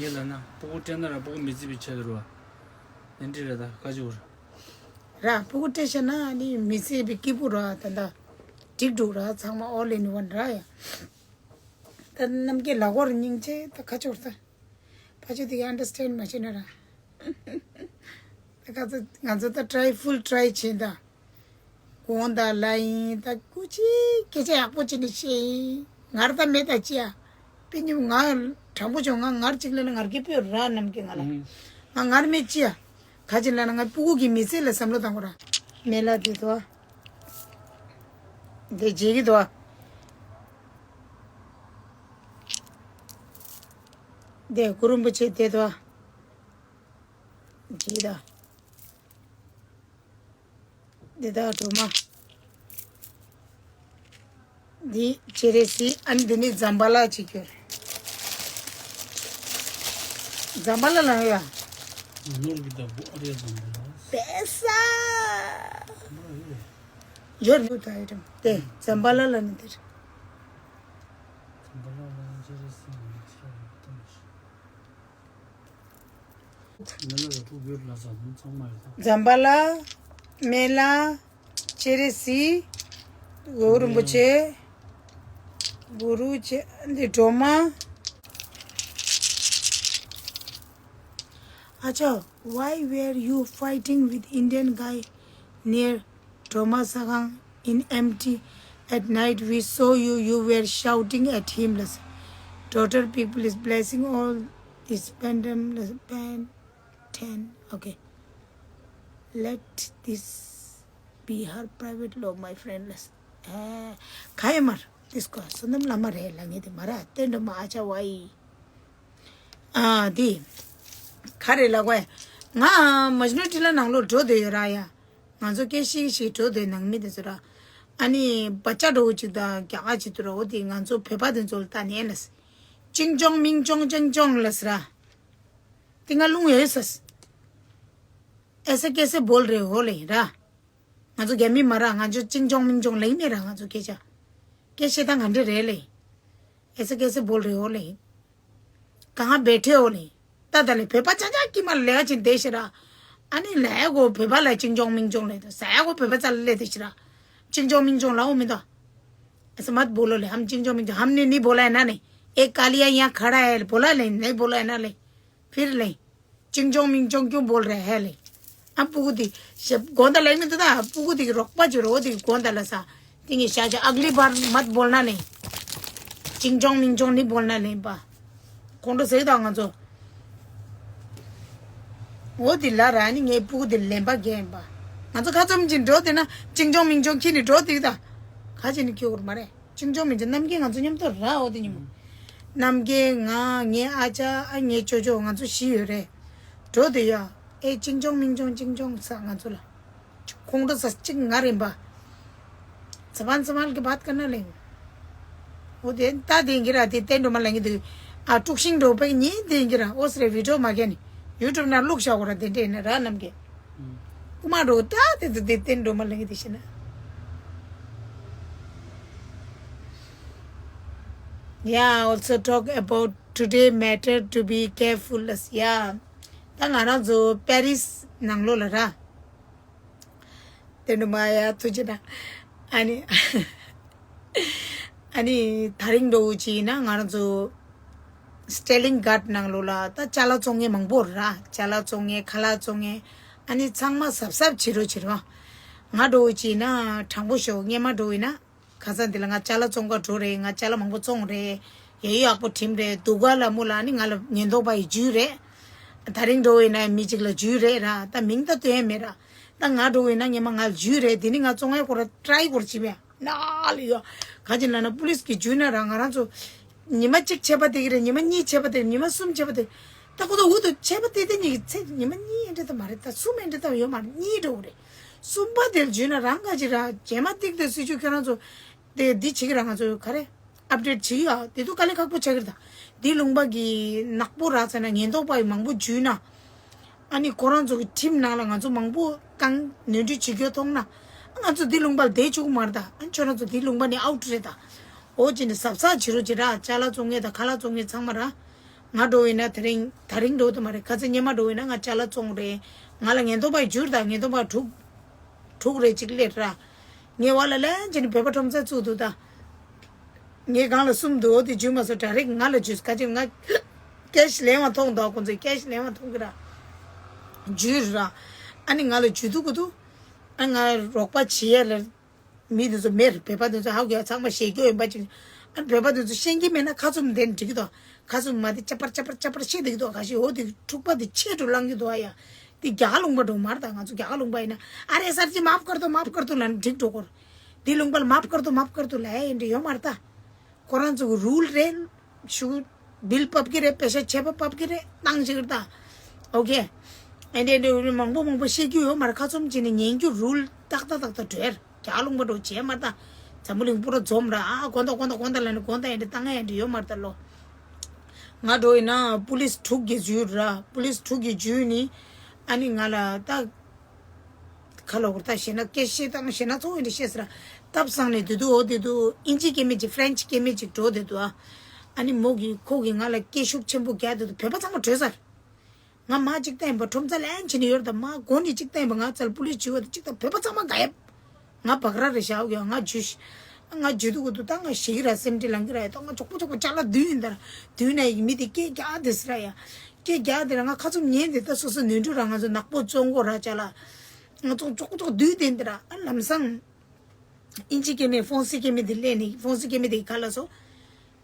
ཡིན་ལབ་ན་སྤུ་གུ་སྤྲད་ན་ར་སྤུ་གུ་མི་ཚེ་བའི་ཆེད་དུ་རེད་བ། དེ་འདྲ་རེད་ད། ག་ཅིག་ར། སྤུ་གུ་སྤྲད་ཤེས་ན་ཨ་ནི་མི་ཚེ་བའི་སྐྱིད་པོ་ར་ད་ད། འགྲིག་འགྲོ་ར། ཚང་མ་all in one ར་ཡ། ད་རྣམ་རྒྱལ་ལག་སྐོར་སྙིང་རྗེ། ད་ཁ་ཕྱོགས་ད། ཕ་ཆོས་དེ་ག་understand མ་བྱེད་ན་ར། ད་ཁ་ཚ་ང་ཚོ་ད་try, full try བྱེད་ད། དགོངས་དག་ལབ་ཡིན། ད་སྐུ་མཁྱེན་སྐད་ཆ་ཡག་པོ་བྱས་ནས་བཤད་ཡིན། ངར་ད་མེད་ད་ཅི་ཡ། དཔེ་ཉིན་ང་དྲང་པོ་བྱུང་། ང་ངར་གཅིག་ལབ་ན་ངར་སྐད་སྤོས་ར་རྣམ་རྒྱལ་ང་ལ། ང་ངར་མེད་ཅི་ཡ། ག་ཅི་ལབ་ན་ང་སྤུ་གུ་གི་མི་ཚེ་ལ་བསམ་བློ་བཏང་དགོས་ར། མེ་ལ་དེ་དོ། དེ་བརྗེད་ཀྱི་དོ། དེ་གུ་རུ་རིན་པོ་ཆེ་དེ་དོ། བརྗེད་ད། འདི་དག་སྒྲོལ་མ། འདི་སྤྱན་རས་གཟིགས། ཨ་ནི་འདི་ནི་ཛམ་བྷ་ལ་ཅིག་ཡོད། ཛམ་བྷ་ལ་ལ་ཡ། ནོར་གྱི་བདག་པོ་ཨ་རི་ཡ་ཛམ་བྷ་ལ། པེ་ས། ཡོད་རེད། ད་ཡོད་རེད། དེ་ཛམ་བྷ་ལ་ལ་ནི་དེ་རེད། ཛམ་བྷ་ལ་ལ་ནི་སྤྱན་རས་གཟིགས་ནི་ཚེ་རབས་ཡོད་དམ་ཞེས། ཛམ་བྷ་ལ། མེ་ལ། ཅེ་རེ་སི། གུ་རུ་རིན་པོ་ཆེ། གུ་རུ་ཆེ། འདི་སྒྲོལ་མ། Acha, why were you fighting with Indian guy near Droma Sagang in M T at night? We saw you, you were shouting at him. Daughter, people is blessing all is pandem, pan ten. Okay. Let this be her private law, my friend. ཨེ། ག་ཡེ་མར། དིས་ཀོ་བསོད་ནམས་བླ་མ་རེད་ལབ་མཁན་དེ་མ་རེད། བསྟན་སྒྲོལ་མ། ཨ་ཅག་ཝའི། ཨ་དེ། ག་རེ་ལབ་དགོས། ང་མཇ་ནུ་ཊི་ལ་ནང་ལོགས་འགྲོ་བསྡད་ཡོད་ར་ཡ། ང་ཚོ་སྐད་ཤིག་ཤིག་འགྲོ་བསྡད་ནང་མི་དེ་ཚོ་ར། ཨ་ནི་བ་ཅག་འདྲ་བོ་ཅིག་དང་རྒྱ་གར་ཅིག་འདུག་ར། འོ་དེ་ང་ཚོ་བོད་པ་དེ་ཚོ་ལ་ལྟ་ནས་ལབ། ཅིང་ཅོང་མིང་ཅོང་ཅིང་ཅོང་ལབ་ཟེར་ར། དེ་ང་རླུང་ཡོད་ས། ऐसे कैसे बोल रहे हो ལབ་ར། ང་ཚོ་རྒྱ་མི་མ་ར། ང་ཚོ་ཅིང་ཅོང་མིང་ཅོང་ལབ་མེད་ར། ང་ཚོ་སྐད་ཆ། སྐད་བཤད་སྟངས་ག་འདྲ་རེད་ལབ། ऐसे कैसे बोल रहे हो ལབ། कहाँ बैठे हो ལབ། ད་ད་ལས་བོད་པ་ཆ་ཆ་ཀྱི་མ་ལས་ཀ་ཅིག་བསྡད་ཤེས་ར། ཨ་ནི་ལས་གོ་བོད་པ་ལ་ཅིང་ཅོང་མིང་ཅོང་ལབ་དང་ཟ་གོ་བོད་པ་ཙ་ལ་ལས་བསྡད་ཤེས་ར། ཅིང་ཅོང་མིང་ཅོང་ལབ་འོ་མི་འདུག ऐसे मत बोलो ལབ། हम ཅིང་ཅོང་མིང་ཅོང། हमने नहीं बोला है ना ལབ། एक कालिया यहाँ खड़ा है बोला ལབ། नहीं बोला है ना ལབ། फिर ལབ། ཅིང་ཅོང་མིང་ཅོང་ཀྱུ་བོལ་རེ་ཧེ་ལེ། ཨ་སྤུ་གུ་དེ་ཞེ་དགོན་བདག་ལེགས་མི་འདུག་ད། སྤུ་གུ་དེ་གི་རོགས་པ་ཅིག་རོགས་དེ་གི་དགོན་བདག་ལ་ས། དེ་ངས་ཤ་ཤ་ཨག་ལི་བར་མ་བོལ་ན་ལེ། ཅིང་ཅོང་མིང་ཅོང་ནི་བོལ་ན་ལེ་པ། ཁོང་ཁྲོ་ཟེར་ད་ང་ཚོ། འོ་དེ་ལ་ར་ནི་ངའི་སྤུ་གུ་དེ་ལེན་པ་རྒན་པ། ང་ཚོ་ཁ་ཚོམ་ཅིག་འགྲོ་དེ་ན་ཅིང་ཅོང་མིང་ཅོང་ཁྱི་ནི་འགྲོ་དེ་ད། ཁ་ཅིག་ནི་ཁྱི་འུར་མ་རེད། ཅིང་ཅོང་མིང་ཅོང་རྣམ་རྒྱལ་ང་ཚོ་མཉམ་དུ་ར་འོ་དེ་ཉིན་མོ། རྣམ་རྒྱལ་ང་ངའི་ཨ་ཅག་ཨ་ངའི་ཅོ་ཅོ་ང་ཚོ་བཞི་ཡོད་རེད། འགྲོ་དེ་ཡ། ཨེ་ཅིང་ཅོང་མིང་ཅོང་ཅིང་ཅོང་ས་ང་ཚོ་ལ། ཁོང་ཁྲོ་ཟ་གཅིག་ང་རིམ་པ། ཚ་བན་ཚ་བན་གི་བད་ཀ་ན་ལེང་། འོ་དེ་ད་དེང་གི་ར་དེ་བསྟན་སྒྲོལ་མ་ལེང་གི་འདུག་ཨ་དཀྲུག་ཤིང་འགྲོ་པའི་ཉིན་དེང་གི་ར་ཨོ་སི་རེ་བི་ཌིའོ་མ་གན་ནི་ཡུ་ཊུབ་ན་བླུགས་བཞག་གོ་ར་དེ་འདྲས་ནི་ར་རྣམ་རྒྱལ། ཨུ་མ་འགྲོ་ད་དེ་དེ་དེ་བསྟན་སྒྲོལ་མ་ལེང་གི་དེ་ཤི་ན། Yeah, also talk about today matter to be careful. Yeah. ད་ང་རང་ཚོ་པེ་རིས་ནང་ལོགས་ལ་ར། དེ་ནུ་མ་ཡ་ཐུགས་རྗེ་གནང་། ཨ་ནི། ཨ་ནི་ད་རིང་འདྲ་བོ་ཅིག་ཡིན་ན་ང་རང་ཚོ་སི་ཊེ་ལིང་གྷར་ཌི་ནང་ལོགས་ལ་ད་ཅ་ལག་བཙོང་མཁན་མང་པོ་ར། ཅ་ལག་བཙོང་མཁན་ཁ་ལག་བཙོང་མཁན་ཨ་ནི་ཚང་མ་གཟབ་གཟབ་བྱེད་རོགས་བྱེད་རོགས། ང་འདྲ་བོ་ཅིག་ཡིན་ན་དྲང་པོ་ཤོད། སྔན་མ་འདྲ་བོ་ཡིན་ན། ཁ་སང་འདི་ལ་ང་ཅ་ལག་བཙོང་ག་འགྲོ་རེད། ང་ཅ་ལག་མང་པོ་བཙོང་རེད། ཡ་ཡོ་ཡག་པོ་བྲིམ་རེད། སྡུག་ག་ལ་མོ་ལ་ནི་ང་ལ་ཉེན་རྟོག་པ་ཡི་འཇུས་རེད། ད་རིང་འགྲོ་ཡིན་ན་མི་གཅིག་ལ་འཇུས་རེད་ར། ད་མིང་ད་སྟོན་ཡ་མེད་ར། ད་ང་འགྲོ་ཡིན་ན་ཉི་མ་ང་ལ་འཇུས་རེད། དེ་ནི་ང་བཙོང་ཡ་སྐོར་ཊ་རའི་སྐོར་བྱེད་པས་ན་ལ་ཡོ། ག་ཅི་ལ་ན་པུ་ལིས་གི་འཇུས་ན་ར་ང་རང་ཚོ་ཉི་མ་གཅིག་ཆད་པ་དེ་གི་རེད། ཉི་མ་གཉིས་ཆད་པ་དེ་ཉི་མ་གསུམ་ཆད་པ་དེ། ད་ཁོ་ད་འུ་ད་ཆད་པ་དེ་དེ་གཉིས་ཀྱི་ཚེ་ཉི་མ་གཉིས་འདྲ་ད་མ་རེད། ད་གསུམ་འདྲ་ད་ཡོད་མ་རེད། གཉིས་འགྲོ་གི་རེད། གསུམ་པ་དེར་འཇུས་ན་རང་ག་ཅི་ར་རྗེས་མ་ཏིག་དེ་སྲིད་ཇུས་ཁྱོད་རང་ཚོ་དེ་འདི་བྱེད་ཀྱི་ར། ང་ཚོ་ག་རེ་ཨབ་ཌེཊ་བྱེད་ཀྱི་ཡ་དེ་ཚོ་དཀའ་ལས་ཁག་པོ་ཆགས་ཀྱི་རེད། ད་འདི་ལུང་པ་གི་ནག་པོ་རག་ཚར་ན་ཉེན་རྟོག་པ་ཡི་མང་པོ་འཇུས་ན། ཨ་ནི་ཁོ་རང་ཚོ་གི་ཁྲིམས་ནང་ལ་ང་ཚོ་མང་པོ་བཀང་ནོར་འཁྲུལ་བྱེད་རྒྱུ་མཐོང་ན། ཨ་ང་ཚོ་འདི་ལུང་པ་ལ་བསྡད་ཆོག་གི་མ་རེད། ད་ཨ་ཁྱོད་རང་ཚོ་འདི་ལུང་པ་ནས་ཨའུཊ་རེད། ད་འོ་ཅི་ནས་གཟབ་གཟབ་བྱེད་རོགས་བྱེད་ར། ཅ་ལག་བཙོང་མཁན་དང་ཁ་ལག་བཙོང་མཁན་ཚང་མ་ར། ང་འགྲོ་ཡིན་ན་དེ་རིང་ད་རིང་འགྲོ་དུ་མ་རེད། ཁ་ཚ་སྔན་མ་འགྲོ་ཡིན་ན་ང་ཅ་ལག་བཙོང་རེད། ང་ལ་ཉེན་རྟོག་པ་འཇུས་རེད། ད་ཉེན་རྟོག་པ་དྲུག་དྲུག་རེ་གཅིག་སླེབས་ར། ངའི་བར་ལ་ལན་ཅི་ནི་བོད་པ་ཁྲོམ་ས་བཙུགས་འདུག་ད། ངའི་སྒང་ལ་གསུམ་འདུག་འོ་དེ་འཇུས་མ་སོང་། ད་རེས་ང་ལ་འཇུས་ག་ཅི་ང་ཀེཤ་ལེན་བ་མཐོང་འདུག་ཁོང་ཚོས་ཀེཤ་ལེན་བ་མཐོང་གི་ར། འཇུས་ར། ཨ་ནི་ང་ལ་འཇུས་འདུག་གི་འདུག་ཨ་ང་རོགས་པ་བྱེད་ཡས་ལ་མི་དེ་ཚོ་མེད་ར། བོད་པ་དེ་ཚོ་ཧ་གོ་ཡ་ཚང་མ་ཞེད་སྐྱོ་ཡིན་པ་ཅིག་ཨ་ནི་བོད་པ་དེ་ཚོ་ཤེས་ཀྱི་མེད་ན་ཁ་བཙུམ་བསྡད་ན་འགྲིག་གི་འདུག་ཁ་བཙུམ་མ་དེ་ཅ་པར་ཅ་པར་ཅ་པར་བཤད་བསྡད་ཀྱི་འདུག་ག་ཤེད་འོ་དེ་འཁྲུག་པ་དེ་ཆེ་འགྲོ་ལངས་ཀྱི་འདུག་ཨ་ཡ། དེ་རྒྱ་གར་ལུང་པ་འགྲོ་མ་རེད། ད་ང་ཚོ་རྒྱ་གར་ལུང་པ་ཡིན་ན་ཨ་རེ་སར་ཇི་མཱབ་ཀར་དོ་མཱབ་ཀར་དོ་ལབ་ན་འགྲིག་འགྲོ་གོ། དེ་ལུང་པ་ལ་མཱབ་ཀར་དོ་མཱབ་ཀར་དོ་ལབ་ཡ་ཡིན་འདྲ་ཡོད་མ་རེད་ད། ཁོ་རང་ཚོ་གི་རུལ་རེད། ཤུ་བིལ་ཕབ་ཀྱི་རེད། པེ་ཤ་ཆད་པ་ཕབ་ཀྱི་རེད། བཏང་ཅིག་རེད་ད། ཨོ་ཁེ། ཨེ་འདྲ་འདྲ་མང་པོ་མང་པོ་བཤད་རྒྱུ་ཡོད་མ་རེད། ཁ་བཙུམ་བྱས་ནས་ཉན་རྒྱུ་རུལ་ཏག་ཏག་ཏག་ཏག་བྲོས། རྒྱ་ལུང་པ་འགྲོ་བྱས་མ་རེད་ད། འཛམ་བུ་གླིང་པུ་ར་འཛོམས་ར། ཨ་དགོན་བདག་དགོན་བདག་དགོན་བདག་ལབ་ནས་དགོན་བདག་ཨེ་འདྲ་བཏང་ཡ་ཨེ་འདྲ་ཡོད་མ་རེད་ད་ལོ། ང་འགྲོ་ཡིན་ན་པུ་ལིས་དྲུག་གིས་འཇུས་ར། པུ་ལིས་དྲུག་གིས་འཇུས་ནི་ཨ་ནི་ང་ལ་ད། ཁ་ལོ་ཁོར་ད་ཞེ་ན་སྐད་བཤད་སྟངས་ཞེ་ན་ཚོ་འདི་བཤད་ཟེར་ར། སྟབས་བཟང་ནས་དེ་དུ་འོ་དེ་དུ་ཨིན་ཇི་སྐད་མི་ཅིག་ཧྥ་རན་ཆི་སྐད་མི་ཅིག་འགྲོ་དེ་དུ་ཨ། ཨ་ནི་མོ་གིས་ཁོ་གིས་ང་ལ་སྐད་ཤུགས་ཆེན་པོ་རྒྱག་དེ་དུ་བོད་པ་ཚང་མ་བྲོས་ཚར། ང་མ་གཅིག་བལྟས་པ་ཁྲོམ་ཚ་ལན་བྱེད་ནི་ཡོད་ད་མ་གོ་ནི་གཅིག་བལྟས་པ་ང་ཚལ་པུ་ལིས་བྱིའུ་ད་གཅིག་ད་བོད་པ་ཚང་མ་ག་ཡབ། ང་བག་ར་རེ་བཞག་ཡོད་ང་ཇུས། ང་ཇུས་དུ་གུ་དུ་ད་ང་ཞིག་ར་སེམས་ཁྲི་ལང་གི་ར་ཡ་ད་ང་ཅོག་པོ་ཅོག་པོ་ཅ་ལག་བསྡུས་ཡིན་ད་ར་བསྡུས་ན་ཡིག་མི་དེ་སྐད་རྒྱག་དེ་སི་ར་ཡ། སྐད་རྒྱག་དེ་ར་ང་ཁ་ཚུམ་ཉན་དེ་ད་སོ་སོ་ནོར་འཁྲུལ་ར་ང་ཚོ་ནག་པོ་བཙོང་གོ་ར་ཅ་ལག་ང་ཚོ་ཅོག་པོ་ཅོག་བསྡུས་དེ་འདི་ར་ཨ་ལམ་སང་། ཨིན་ཇི་སྐད་མེད་ཧྥོང་སི་སྐད་མེད་དེ་ལས་ནི་ཧྥོང་སི་སྐད་མེད་དེ་ག་ལ་སོ།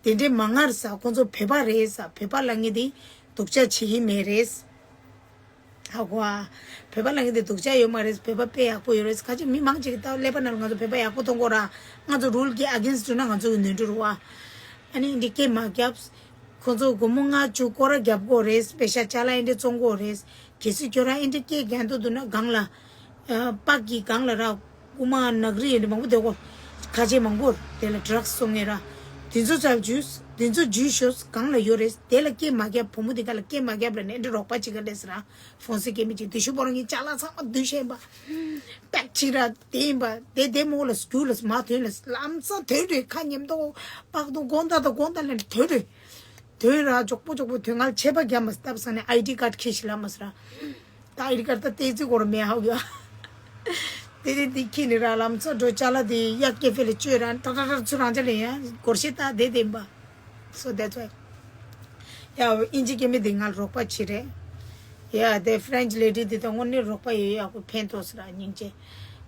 དེ་འདྲའི་མ་ངར་ས་ཁོང་ཚོ་བོད་པ་རེད་ས་བོད་པ་ལ་ངེས་དེ་སྡུག་ཅག་བྱེད་ཀྱི་མེད་རེད། ཧ་གོ་ཨ། བོད་པ་ལ་ངེས་དེ་སྡུག་ཅག་ཡོད་མ་རེད་བོད་པ་དཔེ་ཡག་པོ་ཡོད་རེད་ཁ་ཅིག་མི་མང་ཅིག་གིས་ད་ཀླད་པ་ནང་ལ་ང་ཚོ་བོད་པ་ཡག་པོ་མཐོང་གོ་ར་ང་ཚོ་རུལ་གྱི་ཨ་གེན་སི་ཊི་ན་ང་ཚོ་གི་ནོར་འཁྲུལ་རུ་བ། ཨ་ནི་འདི་སྐད་མ་རྒྱབ། ཁོང་ཚོ་སྒོར་མོ་ལྔ་བཅུ་སྐོར་ར་རྒྱབ་གོ་རེད་པེ་ཤ་ཅ་ལག་ཨེ་འདྲ་བཙོང་གོ་རེད། གལ་སྲིད་ཁྱོད་རང་ཨེ་འདྲ་སྐད་རྒྱག་འདུག་འདུག་ན་སྒང་ལ། པགས་ཀྱི་སྒང་ལ་ར། རྐུ་མ་ནག་རིས་ཡོད་མང་པོ་དེ་གོ། ཁ་ཆེ་མང་པོ་དེ་ལ་ཌྲག་སི་སོང་ངེ་ར། དེ་ཚོ་ཚར་ཇུས་དེ་ཚོ་ཇུས་ཤོས་སྒང་ལ་ཡོད་རེད་དེ་ལ་སྐད་མ་རྒྱབ་བུ་མོ་དེ་ག་ལ་སྐད་མ་རྒྱབ་ལ་ནས་ཨེ་འདྲ་རོགས་པ་ཅིག་ག་ལས་ར། ཧྥོང་སི་སྐད་མི་ཅིག་དེ་ཤུ་པོ་རང་གི་ཅ་ལག་ཚང་མ་བསྡུས་ཤེས་པ། པེག་ཕྱིས་ར་དེ་ཡིན་པ་དེ་དེ་མོ་ལ་སྒྱུ་ལ་མ་དོན་ལ་ལམ་སང་དོན་རེད་ཁ་ཉེམ་ཏོ་པགས་ཏོ་དགོང་དག་དང་དགོང་དག་ལ་དོན་རེད། དོན་ར་ཅོག་པོ་ཅོག་པོ་དོན་ངལ་ཆད་པ་རྒྱབ་མ་སྟབས་སང་ནས་ཨའི་ཌི་ཀར་ཁྱེར་ཤི་ལ་མ་སི་ར། ད་ཨའི་ཌི་ཀར་ད་ཏེ་ཙི་གོར་མེ་ཧའུ་ཡ། ཏེ་ཏེ་ཏེ་ཁྱི་ནི་ར་ལམ་ཚ་འགྲོ་ཅ་ལ་དེ་ཡ་ཀེ་ཧྥེ་ལ་བཅོས་ར་ཏྲ་ཏྲ་ཏྲ་ཚུ་རང་ཅ་ལ་ཡ་གོར་ཤེ་ད་དེ་དེན་པ། So that's why. ཡ་ཨིན་ཇི་ཀེ་མི་དེ་ང་རོགས་པ་བྱེད་རེད། ཡ་དེ་ཧྥ་རེན་ཅི་ལེ་ཌི་དེ་ད་དངོས་གནས་རོགས་པ་ཡོད་ཡག་པོ་ཕན་ཐོགས་སི་ར་སྙིང་རྗེ།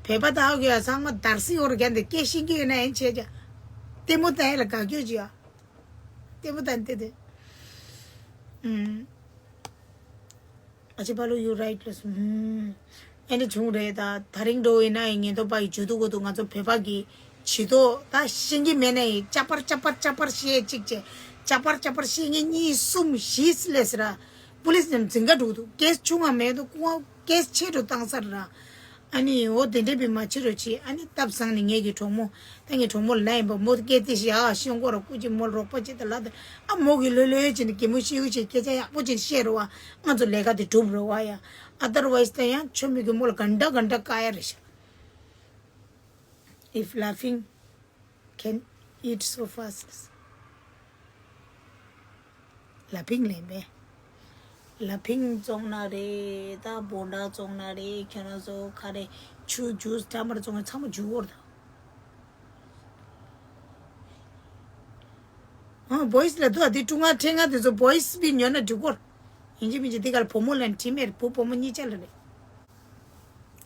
བོད་པ་ད་ཧའུ་ཡ་ཚང་མ་དར་སི་ཡོར་རྒྱ་འདི་སྐད་ཤེས་ཀྱི་ཡོད་ན་ཡན་ཆད་ཀྱ། ལྟད་མོ་ད་ཡ་ལ་དགའ་སྐྱོ་ཅི་ཡ། ལྟད་མོ་ད་འདི་དེ། ཨུམ། ཨ་ཅེ་པ་ལོ་you right ལོ་སོང་། ཨེ་འདྲ་བྱུང་རེད་ད་དེ་རིང་འགྲོ་ཡིན་ན་ཡིན་ངན་ཐོག་པ་ཡི་ཇུ་ཏུ་གོ་ཏུ་ང་ཚོ་བོད་པ་གི་བྱི་དོ་ད་ཤེས་ཀྱི་མེད་ན་ཡི་ཅ་པར་ཅ་པར་ཅ་པར་བཤད་ཅིག་བྱས་ཅ་པར་ཅ་པར་བཤད་ངེ་གཉིས་གསུམ་བཞི་སི་ལས་སི་ར་པུ་ལིས་ནམ་འཛིན་ག་འགྲོ་གི་འདུག་ཀེ་སི་ཆུང་ང་མེད་འདུག་ཀུ་ཀེ་སི་ཆེ་འགྲོ་བཏང་ས་ར། ཨ་ནི་འོ་དེ་འདྲས་པའི་མ་ཕྱི་རུ་ཕྱི་ཨ་ནི་སྟབས་བཟང་ནི་ངེད་ཀྱི་གྲོགས་མོ་ད་ངའི་གྲོགས་མོ་ལ་ཡིན་པ་མོ་སྐད་དེ་ཞིག་ཨ་ཤེས་འགོ་ར་སྐུ་ཅི་མོ་རོགས་པ་ཅི་ད་ལ་ད་ཨ་མོ་གི་ལོས་ལོས་ཅི་ནི་གད་མོ་ཤེས་གི་ཅི་སྐད་ཆ་ཡག་པོ་ཅི་བཤད་རོ་བ་ང་ཚོ་ལས་ཀ་དེ་གྲུབ་རོ་བ་ཡ་otherwise ད་ཡང་ཆོ་མི་གི་མོ་ལ་གན་ད་གན་ད་ཀ་ཡ་རེ་ཤ། If laughing can eat so fast. ལ་ཕིང་ལེན་པས། ལ་ཕིང་བཙོང་ན་རེད་ད་བོ་ཌ་བཙོང་ན་རེད་ཁྱོད་རང་ཚོ་ག་རེ་ཆུ་ཇུས་ཏྲ་མར་བཙོང་ན་ཚང་མ་འཇུ་བོར་དང་། ཨ་བོ་ཡིས་ལ་དུ་ཨ་དེ་ཀྲུང་ཨ་ཁྲེང་ཨ་དེ་ཚོ་བོ་ཡིས་བི་ཉོ་ན་འཇུ་བོར། ཡིན་གཅིག་མིན་གཅིག་དེ་གར་བུ་མོ་ལ་འཁྲིས་མེད་བུ་བུ་མོ་གཉིས་ཆ་ལ་རེད།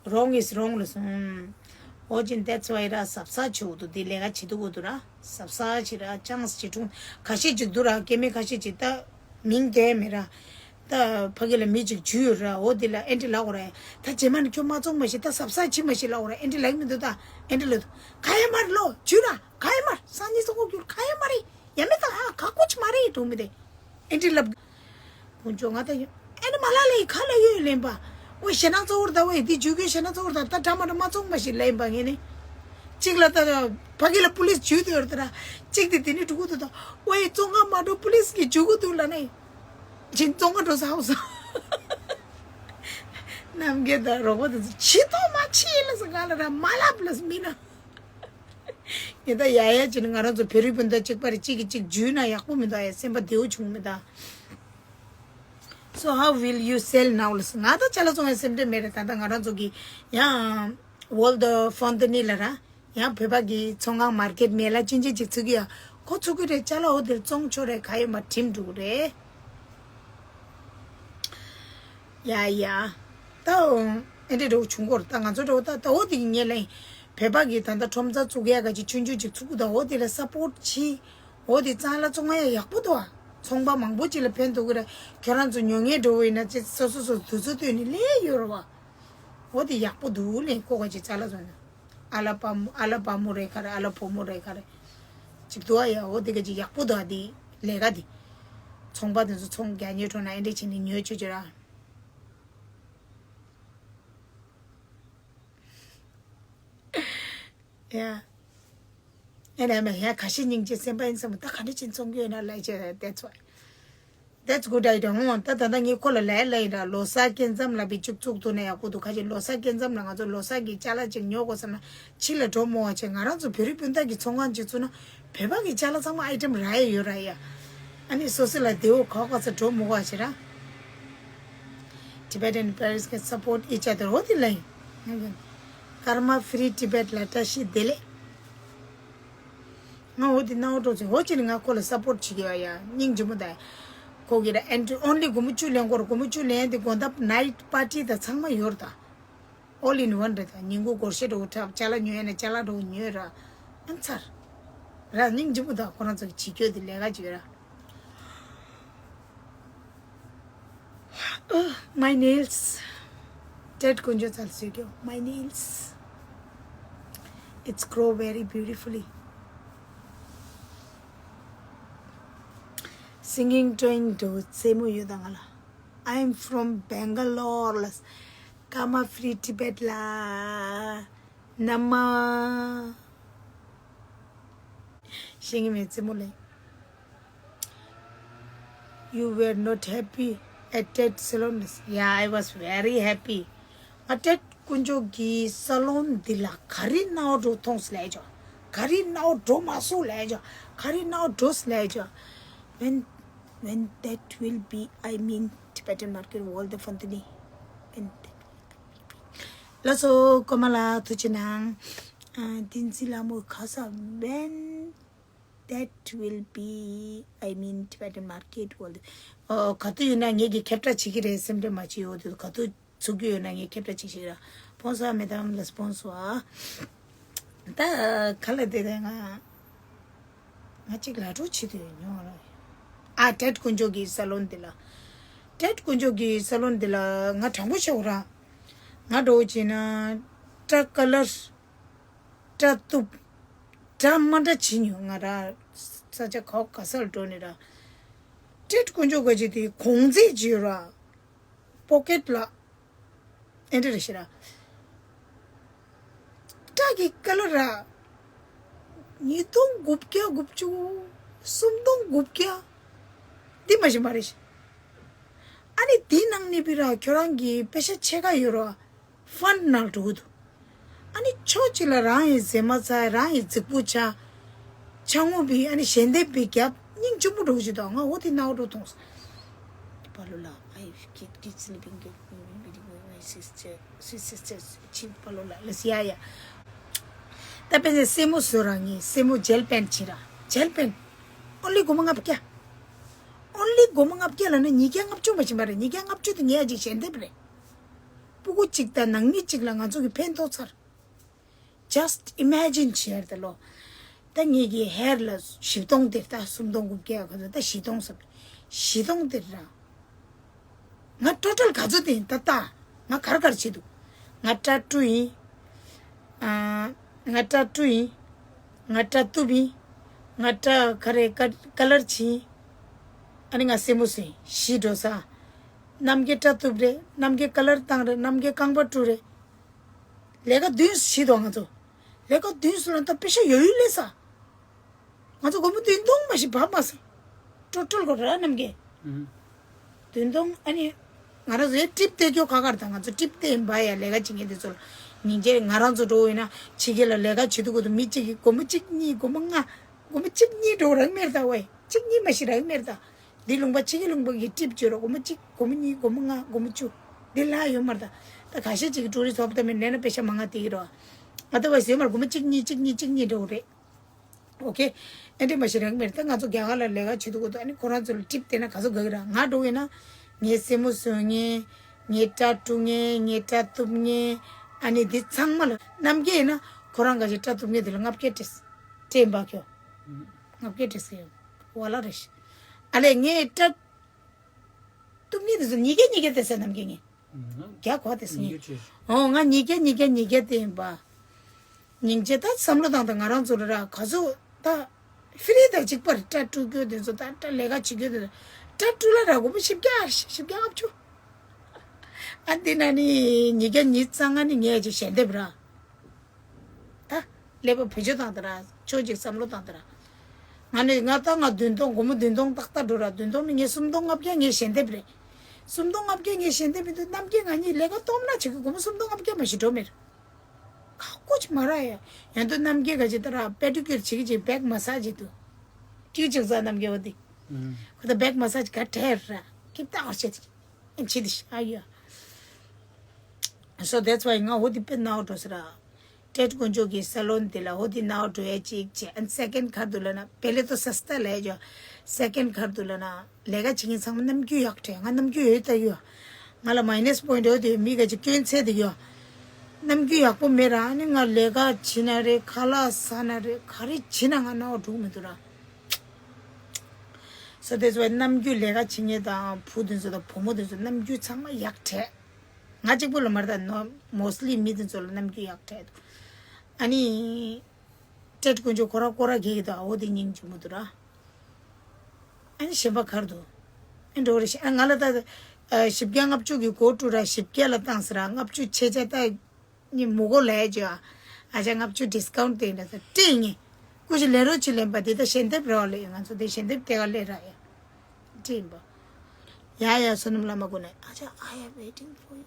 Wrong is wrong ལ་སོང་། འོ་ཅིན་that's why ར་ཟབ་ས་ཆེ་བོ་འདུག་འདི་ལས་ཀ་བྱེད་འདུག་གོ་འདུག་ར་ཟབ་ས་ཆེ་ར་ཅང་སི་ཆེ་ཀྲུང་ཁ་ཤས་ཅིག་འདུག་ར་སྐྱེ་དམན་ཁ་ཤས་ཅིག་ད་མིང་གས་མེད་ར་ད་ཕ་གི་ལ་མི་ཅིག་འཇུས་ཡོད་ར་འོ་འདི་ལ་ཨེ་འདྲི་ལབ་གོ་ར་ད་རྗེས་མ་ནི་ཁྱོད་མ་བཙོང་མ་ཤེས་ད་ཟབ་ས་ཆེ་མ་ཤེས་ལབ་གོ་ར་ཨེ་འདྲི་ལབ་མི་འདུག་ད་ཨེ་འདྲི་ལབ་འདུག་ག་ཡ་མ་རེད་ལོ་འཇུས་ར་ག་ཡ་མ་རེད་སང་ཉིན་སོང་གོ་རྒྱུར་ག་ཡ་མ་རེད་ཡ་མི་ད་ཧ་ག་གོ་ཆི་མ་རེད་གྲོང་མི་དེ། ཨེ་འདྲི་ལབ། ཁོང་ཚོ་ང་ད་ཡོད། ཨེ་ནི་མ་ལ་ལེ་ཁ་ལ་ཡོད་ལེན་པ། ཝེ་ཞེ་ན་ཚོ་བོར་ད་ཝེ་འདི་ཇུ་གུ་ཞེ་ན་ཚོ་བོར་ད་ད་དྲ་མ་དྲ་མ་ཚོང་པ་ཞིག་ལེན་པ་ངེ་ནི། གཅིག་ལ་ད་ཕ་གི་ལ་པུ་ལིས་ཇུ་དུ་ཡོད་ད་ར། གཅིག་དེ་དེ་ནི་ཕྲུ་གུ་དུ་ད་ཝེ་བཙོང་ང་མ་འགྲོ་པུ་ལིས་གི་ཇུ་གུ་དུ་ལ་ནི། ཇིན་བཙོང་ང་འགྲོ་ས་ཧོ་ས། ནམ་གེ་ད་རོགས་པ་དུ་ཆི་ཏོ་མ་ཆི་ལ་ས་ག་ལ་ར་མ་ལབ་ལ་ས་མི་ན། ངེ་ད་ཡ་ཡ་ཅི་ནི་ང་རང་ཚོ་བོད་རིགས་སྤུན་ཟླ་གཅིག་པ་རེ་གཅིག་གིས་གཅིག་འཇུས་ན་ཡག་པོ་མི་འདུག་ཨ་ཡ་སེམས་པ་བདེ་བོ་བྱུང་མི་འདུག So how will you sell now ལ་ང་ད་ཅ་ལག་བཙོང་ཡ་སེམས་ཁྲལ་མེད་རེད་ད་ལྟ་ང་རང་ཚོ་གི་ཡང་World of Fontenay ལ་ར་ཡང་བོད་པ་གི་ཚོང་ཁང་མར་ཀེད་མེ་ལ་ཅུན་ཅུན་ཅིག་ཚུགས་ཀྱི་ཡ་ཁོ་ཚུགས་ཀྱི་རེད་ཅ་ལག་འོ་དེར་བཙོང་ཆོག་རེད་ག་ཡོད་མ་ཁྲིམས་འགྲུག་རེད། ཡ་ཡ། ད་འོ། ཨེ་འདྲ་འགྲོ་བྱུང་གོ་ར་ད་ང་ཚོ་འགྲོ་ད་ད་འོ་དེ་གི་ངས་ལན། བོད་པ་གི་ད་ལྟ་ཁྲོམ་ཚ་བཙུགས་ཡ་ག་ཅིག་ཆུང་ཆུང་ཅིག་བཙུགས་ད་འོ་དེ་ལ་སབ་པོར་ཊི་བྱེད། འོ་དེ་གཙང་ལ་བཙོང་ཡ་ཡག་པོ་འདུག་ཨ། ཚོང་པ་མང་པོ་ཅིག་ལ་ཕན་ཐོགས་གི་ར་ཁྱོད་རང་ཚོ་ཉོ་མཁན་འགྲོ་བ་ཡིན་ན་ཅི་སོ་སོ་སོ་དུས་ཚོད་བཏོན་ནས་ལས་ཡོད་ར་བ། འོ་དེ་ཡག་པོ་འདུག་ལན་ཀོ་ག་ཅིག་གཙང་ལ་བཙོང་ན། ཨ་ལ་པ་མོ་ཨ་ལ་པ་མོ་རེད་ག་རེ་ཨ་ལ་བུ་མོ་རེད་ག་རེ། ཅིག་འདུག་ཨ་ཡ་འོ་དེ་ག་ཅིག་ཡག་པོ་འདུག་ཨ་དེ་ལས་ཀ་དེ། ཚོང་པ་དེ་ཚོ་ཚོང་རྒྱག་ཉེ་འགྲོ་ན་ཨེ་འདྲ་བྱས་ནས་ཉོས་ཆོག་ཆོག་ར། ཡ། ཨེ་ནས་མ་ཡ་ཁ་ཤས་སྙིང་རྗེ་སེམས་པ་ཡིན་བསམ་ད་ག་འདྲ་ཅིག་བཙོང་གི་ཡོད་ན་ལས་བྱེད་དེ་ཚོ། That's good idea. ཧོ་ད་ད་ད་ངས་ཁོ་ལ་ལས་ལས་ཡིན་ད་ལོ་གསར་སྐྱེལ་མཚམས་ལ་བི་བཅུག་བཙུགས་ཐུབ་ན་ཡག་པོ་འདུག་ཁ་ཅིག་ལོ་གསར་སྐྱེལ་མཚམས་ལ་ང་ཚོ་ལོ་གསར་གྱི་ཅ་ལག་ཅིག་ཉོ་དགོས་བསམ་ན་ཕྱི་ལ་འགྲོ་མོ་བ་བྱས་ང་རང་ཚོ་བོད་རིགས་སྤུན་ཟླ་གི་ཚོང་ཁང་ཅིག་བཙུགས་ན་བོད་པ་གི་ཅ་ལག་ཚང་མ་ཨའི་ཊེམ་རག་ཡ་ཡོད་ར་ཡ། ཨ་ནི་སོ་སོ་ལ་བདེ་བོ་ག་ག་ས་འགྲོ་མོ་བ་བྱས་ར། Tibet and Paris can support each other. འོ་དེ་ལ་ཡིན། Karma Free Tibet ལ་བཀྲ་ཤིས་བདེ་ལེགས། ང་འོ་དེ་སྣང་བ་འགྲོ་ཚེ་འོ་ཅི་ནི་ང་ཁོ་ལ་support བྱེད་ཀྱི་ཡོད་ཡ། སྙིང་རྗེ་མོ་ད། ཁོ་གི་ར་and only དགོང་མོ་བཅུ་ལེན་སྐོར། དགོང་མོ་བཅུ་ལེན་དེ་དགོང་དག་night party དང་ཚང་མ་ཡོད་རེད་ད། All in one རེད་ད། ཉིན་གུང་སྒོར་གཞས་འགྲོ་འཁྲབ། ཅ་ལག་ཉོ་ཡ་ན་ཅ་ལག་འགྲོ་ཉོས་ར། ཨ་ཚར། ར་སྙིང་རྗེ་མོ་ད། ཁོ་རང་ཚོ་གི་བྱེད་རྒྱུ་དེ་ལས་ཀ་བྱེད་ར། Oh, my nails. Tet དཀོན་མཆོག་ཚལ་སུས་ཀྱོ། My nails. It's grow very beautifully. Singing train དུ་རྩེད་མོ་ཡོད་ད་ང་ལ། I'm from Bangalore ལ། Karma Free Tibet ལ། ནམ། ཤེས་ཀྱི་མེད་རྩེད་མོ་ལེན། You were not happy at that salon? Yeah, I was very happy. ང་ཏེད་དཀོན་མཆོག་གི་ས་ལོན་འདི་ལ་ག་རེ་ནའོ་འགྲོ་མཐོང་སི་ལས་ཅོ། ག་རེ་ནའོ་འགྲོ་མ་སོང་ལས་ཅོ། ག་རེ་ནའོ་འགྲོ་སི་ལས་ཅོ། When, when that will be, I mean, Tibetan market, World of Fontini. When that will be. ལགས་སོ། ཀོ་མ་ལ་ཐུགས་རྗེ་གནང་། ཨ། བསྟན་འཛིན་ལྷ་མོ་ཁ་ས། When that will be, I mean, Tibetan market, World of ཨོ། ག་དུས་ཡིན་ན་ངེད་ཀྱིས་ཁྱབ་བསྒྲགས་བྱེད་ཀྱི་རེད། སེམས་ཁྲལ་མ་བྱེད། འོ་དུས་ག་དུས་ཚུགས་ཀྱི་ཡོད་ན་ངས་ཁྱབ་བསྒྲགས་བྱེད་ཤིག་ར། སྤོན་སོ་མེ་དམ་ལ་སྤོན་སོ་ཨ། ད་ག་ལ་དེ་དེ་ང་ང་གཅིག་ལ་གྲོགས་བྱེད་དུས་ཡོད་མྱོང་ར། ཨ། ཏེད་དཀོན་མཆོག་གི་ས་ལོན་འདི་ལ། ཏེད་དཀོན་མཆོག་གི་ས་ལོན་འདི་ལ་ང་དྲང་པོ་བཤད་འོ་ར། ང་འགྲོ་བྱས་ན་སྐྲ་ཀ་ལར། སྐྲ་གཏུབ། འདྲ་མ་འདྲ་བྱེད་མྱོང་ང་ར། ས་ཆ་ཁག་ག་སར་འགྲོ་ནས་ར། ཏེད་དཀོན་མཆོག་ག་ཅིག་དེ་གོང་ཚད་ཅིག་ཡོད་ར། པོ་ཀེད་ལ། ཨེ་འདྲ་རེད་ཤི་ར། སྐྲ་གི་ཀ་ལར་ར། ཉིས་སྟོང་དགུ་བརྒྱ་དགུ་བཅུ། སུམ་སྟོང་དགུ་བརྒྱ། འདི་མ་ཤི་མ་རེད་ཤི། ཨ་ནི་དེའི་ནང་ནས་པི་ར་ཁྱོད་རང་གི་པེ་ཤ་ཕྱེད་ཀ་ཡོད་ར། ཕན་ནང་འགྲོ་གི་འདུག་ཨ་ནི་ཕྱོགས་གཅིག་ལ་རང་ཡི་ཟས་མ་ཚ། རང་ཡི་རྫིག་པོ་ཆགས། ཆང་ངུ་བི་ཨ་ནི་ཞལ་འདེབས་བི་རྒྱབ། སྙིང་རྗེ་མོ་འགྲོ་གི་འདུག་ང་འོ་དེ་ནའོ་འགྲོ་མཐོང་སོང་། པ་ལོ་ལ། I keep kids living with my sister, sweet sisters. ཆི། པ་ལོ་ལ་ལ་སི་ཡ་ཡ། ད་པེ་སེ་སེ་མོ་བཟོ་ར། ངས་སེ་མོ་ཇེལ་པེན་བྱེད་ར། ཇེལ་པེན། only སྒོར་མོ་ལྔ་བརྒྱ། only སྒོར་མོ་ལྔ་བརྒྱ་ལ་ནི་ཉིས་བརྒྱ་ལྔ་བཅུ་མ་ཕྱིན་པ་རེད། ཉིས་བརྒྱ་ལྔ་བཅུ་དེ་ངས་ཨ་ཅིག་ཞལ་འདེབས་རེད། སྤུ་གུ་གཅིག་དང་ནང་མི་གཅིག་ལ་ང་ཚོ་གི་ཕན་ཐོགས་ཚར། Just imagine བྱས་ད་ལོ། ད་ངེད་ཀྱི་ཧེར་ལ་བཞི་སྟོང་དེར། ད་སུམ་སྟོང་དགུ་བརྒྱ་ག་ཚོད། ད་བཞི་སྟོང་ཟེར། བཞི་སྟོང་དེར་ར། ང་ཊོ་ཊལ་ག་ཚོད་དེ་ཡིན་ད་ལྟ། ང་གར་གར་བྱེད་འདུག་ང་སྐྲ་བཀྲུ་ཡིན། ཨ། ང་སྐྲ་བཀྲུ་ཡིན། ང་སྐྲ་གཏུབ་ཡིན། ང་སྐྲ་ག་རེ་ཀ་ཀ་ལར་བྱིན་ཡིན། ཨ་ནི་ང་སེ་མོ་བཟོས་ཡིན། བཞི་འགྲོ་ས། གནམ་གྱི་སྐྲ་གཏུབ་རེད། གནམ་གྱི་ཀ་ལར་བཏང་རེད། གནམ་གྱི་རྐང་པ་བཀྲུ་རེད། ལས་ཀ་བདུན་བྱེད་དོ་ང་ཚོ། ལས་ཀ་བདུན་སོང་ལ་ད་པེ་ཤ་ཡོད་ཡོད་ལས་ས། ང་ཚོ་སྒོར་མོ་བདུན་སྟོང་མ་ཞིག་བབས་མ་སོང་། ཊོ་ཊལ་སྒོར་ར་རྣམས་ཀྱི། ཨུ། བདུན་སྟོང་ཨ་ནི། ང་རང་ཚོའི་ཊིབ་སྟེར་རྒྱུ་ཁག་ཁག་རེད་ད། ང་ཚོ་ཊིབ་སྟེར་ཡིན་པ་ཡ། ལས་ཀ་བྱེད་མཁན་དེ་ཚོ་ལ། ཉིན་རྒྱབ་ང་རང་ཚོ་འགྲོ་ཡིན་ན་ཕྱི་རྒྱལ་ལ་ལས་ཀ་བྱེད་དུས་སྐབས་དུ་མི་གཅིག་གིས་སྒོར་མོ་གཅིག་གཉིས། སྒོར་མོ་ལྔ། སྒོར་མོ་གཅིག་གཉིས་འགྲོ་རག་མེད་ད་ཝེ། གཅིག་གཉིས་མ་ཞིག་རག་མེད་ད། འདི་ལུང་པ་ཕྱི་རྒྱལ་ལུང་པ་གི་ཊིབ་བརྗོད་རོགས། སྒོར་མོ་གཅིག། སྒོར་མོ་གཉིས། སྒོར་མོ་ལྔ། སྒོར་མོ་བཅུ། འདི་ལྷག་ཡོད་མ་རེད་ད། ད་ཁ་ཤས་ཅིག་གི་ཊུ་རི་སི་ཊི་ཨོ་ཕ་ད་མེད་ནས་ན་པེ་ཤ་མང་ང་སྟེར་གི་རོ། ང་ད་ཝེ་ཟེར་མར་སྒོར་མོ་གཅིག་གཉིས་གཅིག་གཉིས་གཅིག་གཉིས་འགྲོ་གི་རེད། ཨོ་ཁེ། ཨེ་འདྲ་མ་ཞིག་རག་མེད་ད། ང་ཚོ་རྒྱ་གར་ལ་ལས་ཀ་བྱེད་དུས་སྐབས་དུ་ཨ་ནི་ཁོ་རང་ཚོ་ལ་ཊིབ་སྟེར་ན་ག་ཚོད་དགའ་གི་ར། ང་འགྲོ་གི་ན། ངའི་སེན་མོ་བཟོ་མཁན། ངའི་སྐྲ་བཀྲུ་མཁན། ངའི་སྐྲ་གཏུབ་མཁན། ཨ་ནི་འདི་ཚང་མ་ལ། རྣམ་རྒྱལ་ཡིན་ན་ཁོ་རང་ག་ཞིག་སྐྲ་གཏུབ་མཁན་དེ་ལ་ལྔ་བརྒྱ་སྤྲད། སྤྲད་པ་ཁྱོ། ལྔ་བརྒྱ་སྤྲད་ཟེར་ཡོད། ཝ་ལ་རེ་ཤི། ཨ་ལས་ངའི་སྐྲ་གཏུབ་མཁན་དེ་ཚོ་ཉིས་བརྒྱ་ཉིས་བརྒྱ་སྟེར་ཟེར། རྣམ་རྒྱལ་ངས། རྒྱ་གོ་དེ་སི་ངས། ཨོ་ང་ཉིས་བརྒྱ་ཉིས་བརྒྱ་ཉིས་བརྒྱ་སྟེར་ཡིན་པ། སྙིང་རྗེ་ད་བསམ་བློ་བཏང་དང་ང་རང་ཚོ་ལ་ར་ག་ཚོད་ད། ཧྥི་རི་དང་གཅིག་པར་སྐྲ་བཀྲུ་རྒྱུ་དེ་ཚོ་ད་སྐྲ་ལས་ཀ་བྱེད་རྒྱུ་དེ་ཚོ། སྐྲ་བཀྲུ་ལ་ར་སྒོར་མོ་བཞི་བརྒྱ། བཞི་བརྒྱ་ལྔ་བཅུ། ཨ་འདི་ན་ནི་ཉིས་བརྒྱ་ཉིས་རྩ་ལྔ་ནི་ངས་ཅིག་ཞལ་འདེབས་ར། ད་ཀླད་པ་བེད་སྤྱོད་བཏང་དང་ར། ཕྱོགས་གཅིག་བསམ་བློ་བཏང་དང་ར། ང་ནི་ང་ད་ང་བདུན་སྟོང་། སྒོར་མོ་བདུན་སྟོང་ཏག་ཏག་འགྲོ་ར། བདུན་སྟོང་ནི་ངས་སུམ་སྟོང་ལྔ་བརྒྱ་ངས་ཞལ་འདེབས་རེད། སུམ་སྟོང་ལྔ་བརྒྱ་ངས་ཞལ་འདེབས་མི་འདུག་རྣམ་རྒྱལ་ང་གཉིས་ལས་ཀ་སྟོང་ན་བྱེད་ཀྱི་སྒོར་མོ་སུམ་སྟོང་ལྔ་བརྒྱ་མ་ཞིག་འགྲོ་མེད། ཁག་པོ་ཅིག་མ་རག་ཡ། ཡང་དུ་རྣམ་རྒྱལ་ག་ཅིག་ད་ར་པེ་ཌི་ཀིར་བྱེད་ཀྱི་ཅིག་བེག་མ་སཱ་ཇི་འདུག་ཅིག་ཅིག་ཟ་རྣམ་རྒྱལ་བ་འདི། ཁོ་ད་བེག་མ་སཱ་ཇི་ག་ཁྲེར་ར་ཀིབ་ཏག་བྱེད་དེ། ཨེ་ཕྱི་དེ་ཤ་ཡ། So that's why ང་འོ་དེ་དཔེ་ནག་འགྲོ་ཟེར་ར། ཏྲེད་དཀོན་མཆོག་གི་སལོན་དེ་ལ་འོ་དེ་ནག་འགྲོ་ཡ་གཅིག་བྱས། ཨན་སེ་ཀེན་ཁར་དུ་ལ་ན་པེ་ལེ་ཏོ་སས་ཏ་ལས་ཇོ། སེ་ཀེན་ཁར་དུ་ལ་ན་ལས་ཀ་བྱེད་མཁན་ཚང་མ་རྣམ་འགྱུར་ཡག་ཕྲད། ང་རྣམ་འགྱུར་ཡོད་ད་ཡོད། ང་ལ་མའི་ནས་པོ་ཡིན་ཊི་ཡོད་དེ་མི་ག་ཅིག་སྐྱོན་ཚད་དེ་ཡོད། རྣམ་འགྱུར་ཡག་པོ་མེད་ར། ཨ་ནི་ང་ལས་ཀ་བྱེད་ན་རེད། ཁ་ལག་ཟ་ན་རེད། ག་རེ་བྱེད་ན་ང་ནག་འགྲོ་གི་མི་འདུག་ར། So that's why རྣམ་འགྱུར་ལས་ཀ་བྱེད་མཁན་དང་བུ་དེ་ཚོ་དང་བུ་མོ་དེ་ཚོ་རྣམ་འགྱུར་ཚང་མ་ཡག་ཕྲད། ང་གཅིག་པུ་ལ་མ་རེད་ད། ནོ་མོ་སི་ལི་མི་དེ་ཚོ་ལ་རྣམ་འགྱུར་ཡག་ཕྲད་འདུག་ཨ་ནི་ཏྲེད་དཀོན་མཆོག་ཁོ་ར་ཁོ་ར་གེ་གི་ད་འོ་དེ་སྙིང་རྗེ་མོ་འདུག་ར། ཨ་ནི་གཞན་པ་ཁར་དུ་ཨ་འགྲོ་རེ་ཤི། ཨ་ང་ལ་ད་ཨ་བཞི་བརྒྱ་ལྔ་བཅུ་གི་གོ་ཀྲུ་ར་བཞི་བརྒྱ་ལ་བཏང་ཟེར་ར། ལྔ་བཅུ་ཆད་ཆད་ད་ནི་མུ་གོ་ལས་ཇོ། ཨ་ཅག་ལྔ་བཅུ་ཌི་སི་ཀའུན་ཊི་དེ་འདྲ་ཟེར་སྤྲད་ངེས། སྐུ་ཞིག་ལེན་རོགས་ཅིག་ལེན་པ་དེ་ད་ཞལ་འདེབས་རོགས་ལས། ང་ཚོ་དེ་ཞལ་འདེབས་དེ་ག་ལས་ར་ཡ། ཅེས་པ། ཡ་ཡ་བསོད་ནམས་བླ་མ་ཀུན་ནས། ཨ་ཅག I am waiting for you.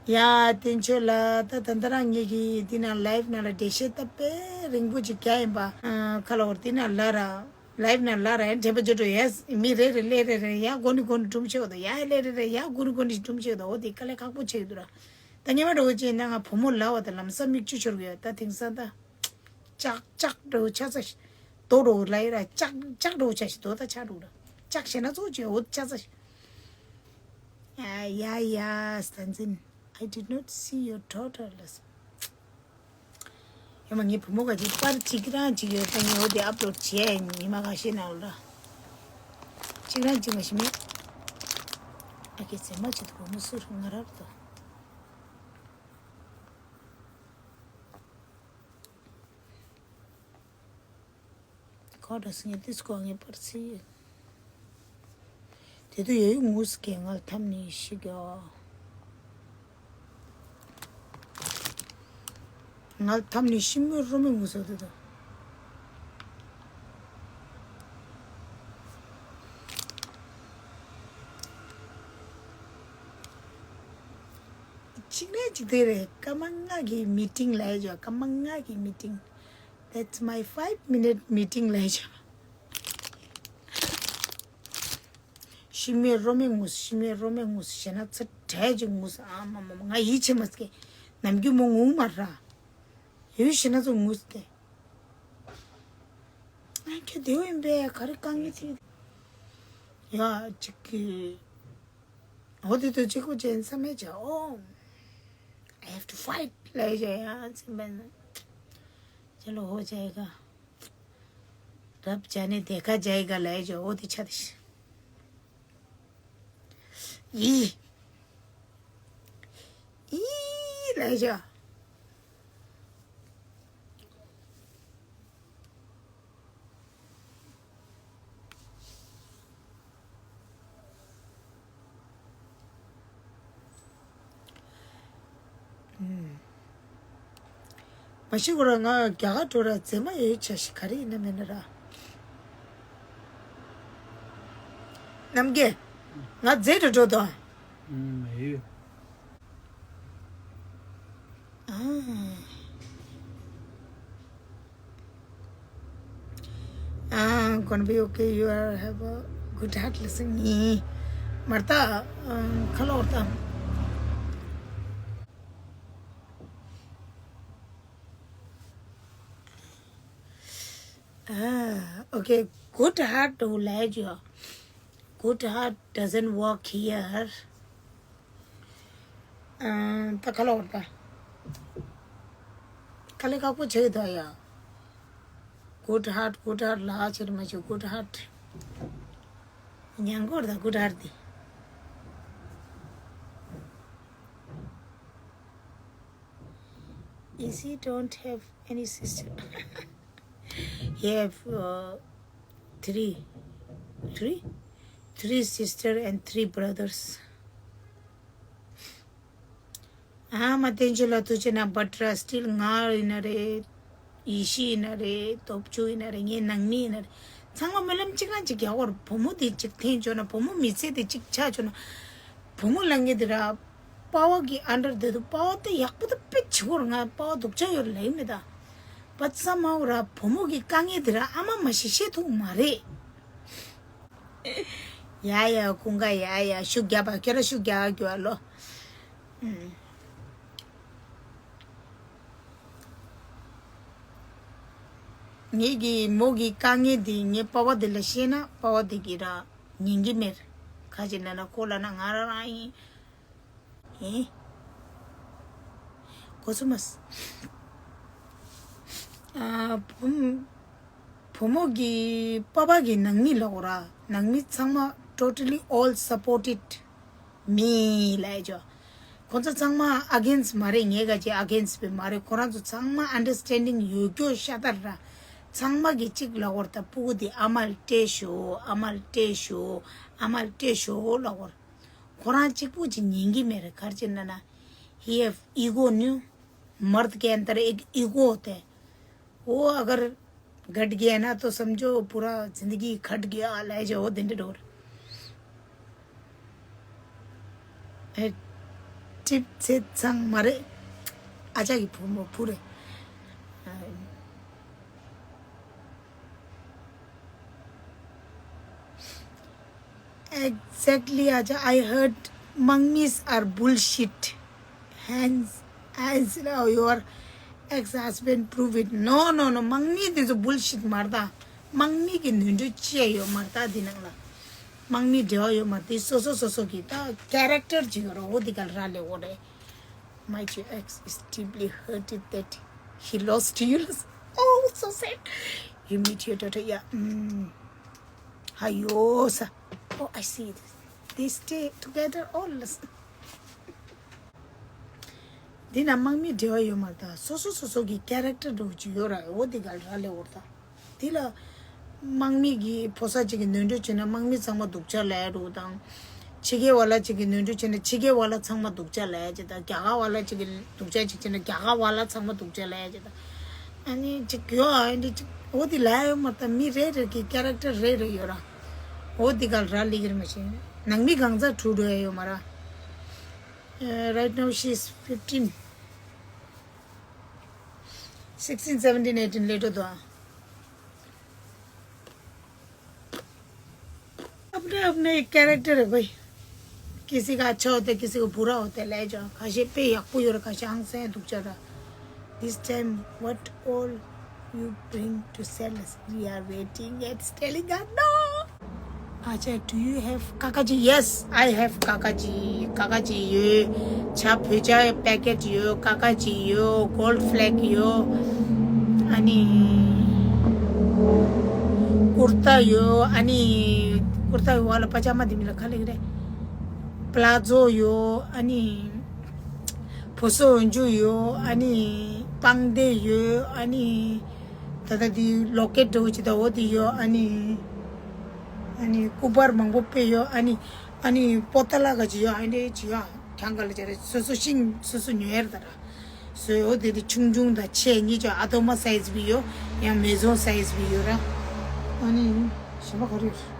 ཡ་བསྟན་ཆོས་ལགས། ད་ད་ལྟ་རང་ཉིད་ཀྱིས་འདི་ན་ལའེབ་ནང་ལ་འགྲེལ་བཤད་ད་དཔེ་རིང་པོ་ཅིག་རྒྱག་ཡིན་པ། ཁ་ལོ་འདི་ན་ལ་ར་ལའེབ་ནང་ལ་ར་ཡ་འདྲེན་པ་ཅོ་འགྲོ་ཡ། མི་རེ་རེ་ལེ་རེ་རེ་ཡ་གོ་ནི་གོ་ནི་སྒྲུང་བཤད་འོ་ད། ཡ་ལེ་རེ་རེ་ཡ་གོ་ནི་གོ་ནི་སྒྲུང་བཤད་འོ་ད། འོ་དེ་དཀའ་ལས་ཁག་པོ་ཆགས་འདུག་ར། ད་ཉི་མ་འགྲོ་གི་ཅིག་ན་ང་བུ་མོ་ལ་བ་ད་ལམ་སང་མིག་ཆུ་ཤོར་གི་ཡོད། ད་དེང་སང་ད། ལྕགས་ལྕགས་འགྲོ་ཆ་ཚ་ཞིག་རྡོ་འགྲོ་ལ་ཡི་ར་ལྕགས་ལྕགས་འགྲོ་ཆ་ཞིག་རྡོ་ད་ཆ་འགྲོ་ར། ལྕགས་ཞེ་ན་ཚོ་ཅི་འོ་ཆ་ཚ་ཞིག་ཡ་ཡ་ཡ་སྟན་འཛིན། I did not see your daughter ལ་སོ། ཡ་མ་ངའི་བུ་མོ་ག་ཅིག་པར་གཅིག་རང་གཅིག་ཡོད་ད། ངས་འོ་དེ་ཨབ་ལོཌ་བྱས་ཡིན། ཉི་མ་ཁ་ཤས་ནང་ལ་གཅིག་རང་གཅིག་མ་ཤི་མེད། ཨ་ཁེ་ཚེ་མ་ཆེ་དུ་བུ་མོ་སུ་རུ་ང་རབ་ཏུ། ཁོ་འདྲ་སེ་ངས་ཏིས་ཀོ་ངའི་པར་སི་ཡོད། དེ་དུ་ཡོད་ཡོད་ངུས་ཀྱི་ངལ་ཐམ་ནི་ཤི་གོ། ངལ་ཐམ་ནི་ཤི་མོད་རོ་མི་ངུས་ཟེར་དུ་དུ། གཅིག་ནས་གཅིག་དེ་རེད། སྐར་མ་ལྔ་གི་མི་ཊིང་ལ་ཡོད་ཅོ། སྐར་མ་ལྔ་གི་མི་ཊིང་། That's my five minute meeting ལ་ཡོད་ཅོ། ཤི་མེད་རོ་མེད་ངུས། ཤི་མེད་རོ་མེད་ངུས། ཞེ་ན་ཚ་དྲག་ཅིག་ངུས། ཨ་མ་མ་མ་ང་ཡིད་ཆེས་མ་སྐྱེ། ནམ་རྒྱུན་མོ་ངུ་མ་ར། ཡུལ་ཞེ་ན་ཚོ་ངུས་ཏེ། ཨ་ཁྱོད་དེའུ་ཡིན་པས་ག་རེ་དཀའ་ངལ་ཐེབས། ཡ་གཅིག་གི་འོ་དེ་དུ་གཅིག་པུ་ཅན་བསམ་མེད་ཅེ། Oh, I have to fight ལས་ཅེ་ཡ་ཚིམ་པ་ན། ཅེ་ལོ་ཧོ་ཅེ་ག་རབ་ཅ་ནེ་དེ་ཁ་ཅེ་ག་ལས་ཅེ། འོ་དེ་ཆ་དེ་ཤི། ཡི་ཡི་ལས་ཅེ། མ་གཞི་ཁོ་རང་ང་རྒྱ་གར་འགྲོ་ར་མཛེས་མ་ཡོད་ཆ་ཞིག་ག་རེ་ཡིན་ན་མེད་ན་ར། རྣམ་རྒྱལ། ང་མཛེས་འགྲོ་འགྲོ་དང་། ཨ། Ah, gonna be okay. You are have a good heart. Listen, me. Martha, um, hello, Martha. Ah, okay. Good heart don't let you. Good heart doesn't work here. ཨ། ད་ག་ལ་བར་ད། དཀའ་ལས་ཁག་པོ་བྱེད་ད་ཡ། Good heart, good heart ལ་ཆེར་མ་བྱེད། Good heart ཉན་གོ་ད། Good heart དེ། Is he don't have any sister? He have, uh, three, three, three sister and three brothers. ཨ་མ་བསྟན་ཆོས་ལ་ཐུགས་ཆེ་ན། But still ང་ཡིན་ན་རེད། ཡེ་ཤེས་ཡིན་ན་རེད། སྟོབས་ཆུ་ཡིན་ན་རེད། ངའི་ནང་མི་ཡིན་ན་རེད། ཚང་མ་སྨོན་ལམ་གཅིག་རང་གཅིག་རྒྱག་དགོས་རེད། བུ་མོ་དེ་གཅིག་འཐེན་ཆོག་ན། བུ་མོ་མི་ཚེ་དེ་གཅིག་ཆགས་ཆོག་ན། བུ་མོ་ལ་ངས་དེ་ར་པ་ཝ་གི་ཨན་ཌར་དེ་དུ་པ་ཝ་དེ་ཡག་པོ་དེ་དཔེ་བྱེད་དགོས་རེད། ང་པ་ཝ་སྡུག་ཅག་ཡོད་རེད་ལབ་ཡིན་མེད་ད། བ་ཚ་མ་འོ་ར་བུ་མོ་གི་དཀའ་ངལ་དེ་ར་ཨ་མ་མ་ཤེས་ཤེས་ཐུབ་མ་རེད། ཡ་ཡ་ཀུན་དགའ་ཡ་ཡ་ཤུགས་རྒྱབ་པ་ཁྱེད་རང་ཤུགས་རྒྱག་རྒྱུ་ཨ་ལོ། ངེད་ཀྱི་མོ་གི་དཀའ་ངལ་འདི་ངའི་པ་ཕ་འདི་ལ་བཤད་ན་པ་ཕ་འདི་གི་ར་ཉན་གི་མེད། ཁ་ཅིག་ལ་ན་ཁོ་ལ་ན་ང་རང་རང་ཡིན། ཨེ། གོ་སོང་མ་སོང་། ཨ། བུ་བུ་མོ་གི་པ་ཕ་གི་ནང་མི་ལོག་ར་ནང་མི་ཚང་མ་totally all supported me ལ་ཡ་ཇོ། ཁོ་ཚོ་ཚང་མ་against མ་རེད། ངའི་ག་ཅི་against པའི་མ་རེད། ཁོ་རང་ཚོ་ཚང་མ་understanding ཡོད་རྒྱུ་ཤ་སྟག་ར། ཚང་མ་གི་གཅིག་ལོག་ར་ད་སྤུ་གུ་དེ་ཨ་མ་ལ་སྤྲད་ཤོག་ཨ་མ་ལ་སྤྲད་ཤོག་ཨ་མ་ལ་སྤྲད་ཤོག་ལོག་ར། ཁོ་རང་གཅིག་པུ་ཅིག་ཉན་གི་མེད་རེད། ག་རེ་བྱས་ན་ན། He have ego new. मर्द के अंदर एक ego होता है। वो अगर घट गया ना तो समझो पूरा जिंदगी घट गया ལབ་ཅེས་འོ་དེ་འདྲ་འགྲོ་རེད། ཨེ། ཊིབ་ཚེ་ཚང་མ་རེད། ཨ་ཅག་གི་བུ་མོ་བུ་རེད། Exactly, Aja. I heard mangamis are bullshit. Hence, hence now your ex-husband prove it. No, no, no. མང་མི་དེ་ཚོ་bullshit མ་རེད་ད། མང་མི་གི་ནོར་འཁྲུལ་ཅི་ཡང་ཡོད་མ་རེད་ད་འདི་ནང་ལ། མང་མི་འབྲེལ་བ་ཡོད་མ་རེད། དེ་སོ་སོ་སོ་སོ་གི་ད་character ཅིག་ཡོད་རེད། འོ་འདི་ག་ལ་རག་ལས་འོ་རེད། My ex is deeply hurted that he lost you. Oh, so sad. You meet your daughter, yeah. Mm. Hayosa. Oh, I see this. They stay together all this. འདི་ན་དམག་མི་འབྲེལ་བ་ཡོད་མ་རེད་ད། སོ་སོ་སོ་སོ་གི་character འདྲ་བོ་ཅིག་ཡོད་ར། འོ་འདི་ག་ལ་རག་ལས་འོ་རེད་ད། དེ་ལ། དམག་མི་གིས་ཕོ་གསར་གཅིག་གིས་ནོར་འཁྲུལ་བྱས་ན་དམག་མི་ཚང་མ་སྡུག་ཅག་ལབ་ཡ་འདྲ་བོ་དང་། ཕྱི་རྒྱལ་བ་ལ་གཅིག་གིས་ནོར་འཁྲུལ་བྱས་ན་ཕྱི་རྒྱལ་བ་ལ་ཚང་མ་སྡུག་ཅག་ལབ་ཡ་ཅིག་དང་། རྒྱ་གར་བ་ལ་གཅིག་གིས་སྡུག་ཅག་གཅིག་བྱས་ན་རྒྱ་གར་བ་ལ་ཚང་མ་སྡུག་ཅག་ལབ་ཡ་ཅིག་དང་། ཨ་ནི་གཅིག་ཡོད་ཨ་འདི་གཅིག་འོ་འདི་ལབ་ཡ་ཡོད་མ་རེད་ད། མི་རེ་རེ་གི་character རེ་རེ་ཡོད་ར། འོ་འདི་ག་ལ་རག་ལས་ཀྱི་རེད་མ་གཞི། ནང་མི་གང་ཚ་གྲུ་འགྲོ་ཡ་ཡོད་མ་ར། Uh, right now she's fifteen. Sixteen, seventeen, eighteen ले तो दो। अपने अपने एक character है भाई। किसी का अच्छा होता है, किसी को बुरा होता है, ले जाओ। काशे पे यकपु योर काशे आंग से दुख चल रहा। This time, what all you bring to sell us? We are waiting and telling her no. Acha, do you have Kakaji? Yes, I have Kakaji. Kakaji ཡོད། ཇ་བོད་ཇ་packet ཡོད། Kakaji ཡོད། Gold Flake ཡོད། ཨ་ནི་ཀུར་ཏ་ཡོད། ཨ་ནི་ཀུར་ཏ་ཡོད་བ་ལ་པ་ཇ་མ་དེ་མི་ལ་ག་ལེགས་རེད། Palazzo ཡོད། ཨ་ནི་ཕོ་སོ་འོན་ཇུ་ཡོད། ཨ་ནི་པང་དེ་ཡོད། ཨ་ནི། ད་ལྟ་འདི་locket འདྲ་བོ་ཅིག་ད་འོ་འདི་ཡོད། ཨ་ནི། ཨ་ནི་སྐུ་པར་མང་པོ་དཔེ་ཡོད། ཨ་ནི། ཨ་ནི་པོ་ཏ་ལ་ག་ཅིག་ཡོད། ཨ་འདྲ་ཅིག་ཡོད། གྱང་ག་ལ་ཅིག་རེད། སོ་སོ་ཤིང་སོ་སོ་ཉོ་ཡར་ད་ར། སོ་འོ་འདི་འདི་ཆུང་ཆུང་དང་ཆེ་གཉིས་ཅོ། ཨ་ཏོ་མ་size བི་ཡོད། ཡང་maison size བི་ཡོད་ར། ཨ་ནི་གཞན་པ་ག་རེ་ཡོད།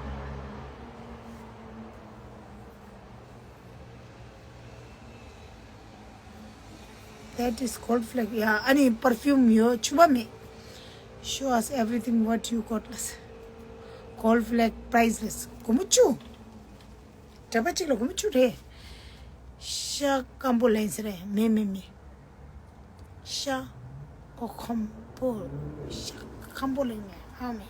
That is Gold Flake. Yeah, ཨ་ནི་perfume ཡོད། ཆུ་བ་མེད། Show us everything what you got ལས། Gold Flake priceless. སྒོར་མོ་བཅུ། འདྲ་པ་གཅིག་ལ་སྒོར་མོ་བཅུ་རེད། ཤ་སྐམ་པོ་ལེན་ཟེར་རེད། མེད་མེད་མེད། ཤ་ཨོ་ཁམ་པོ། ཤ་ཁམ་པོ་ལེན་མེད། ཨ་མེད།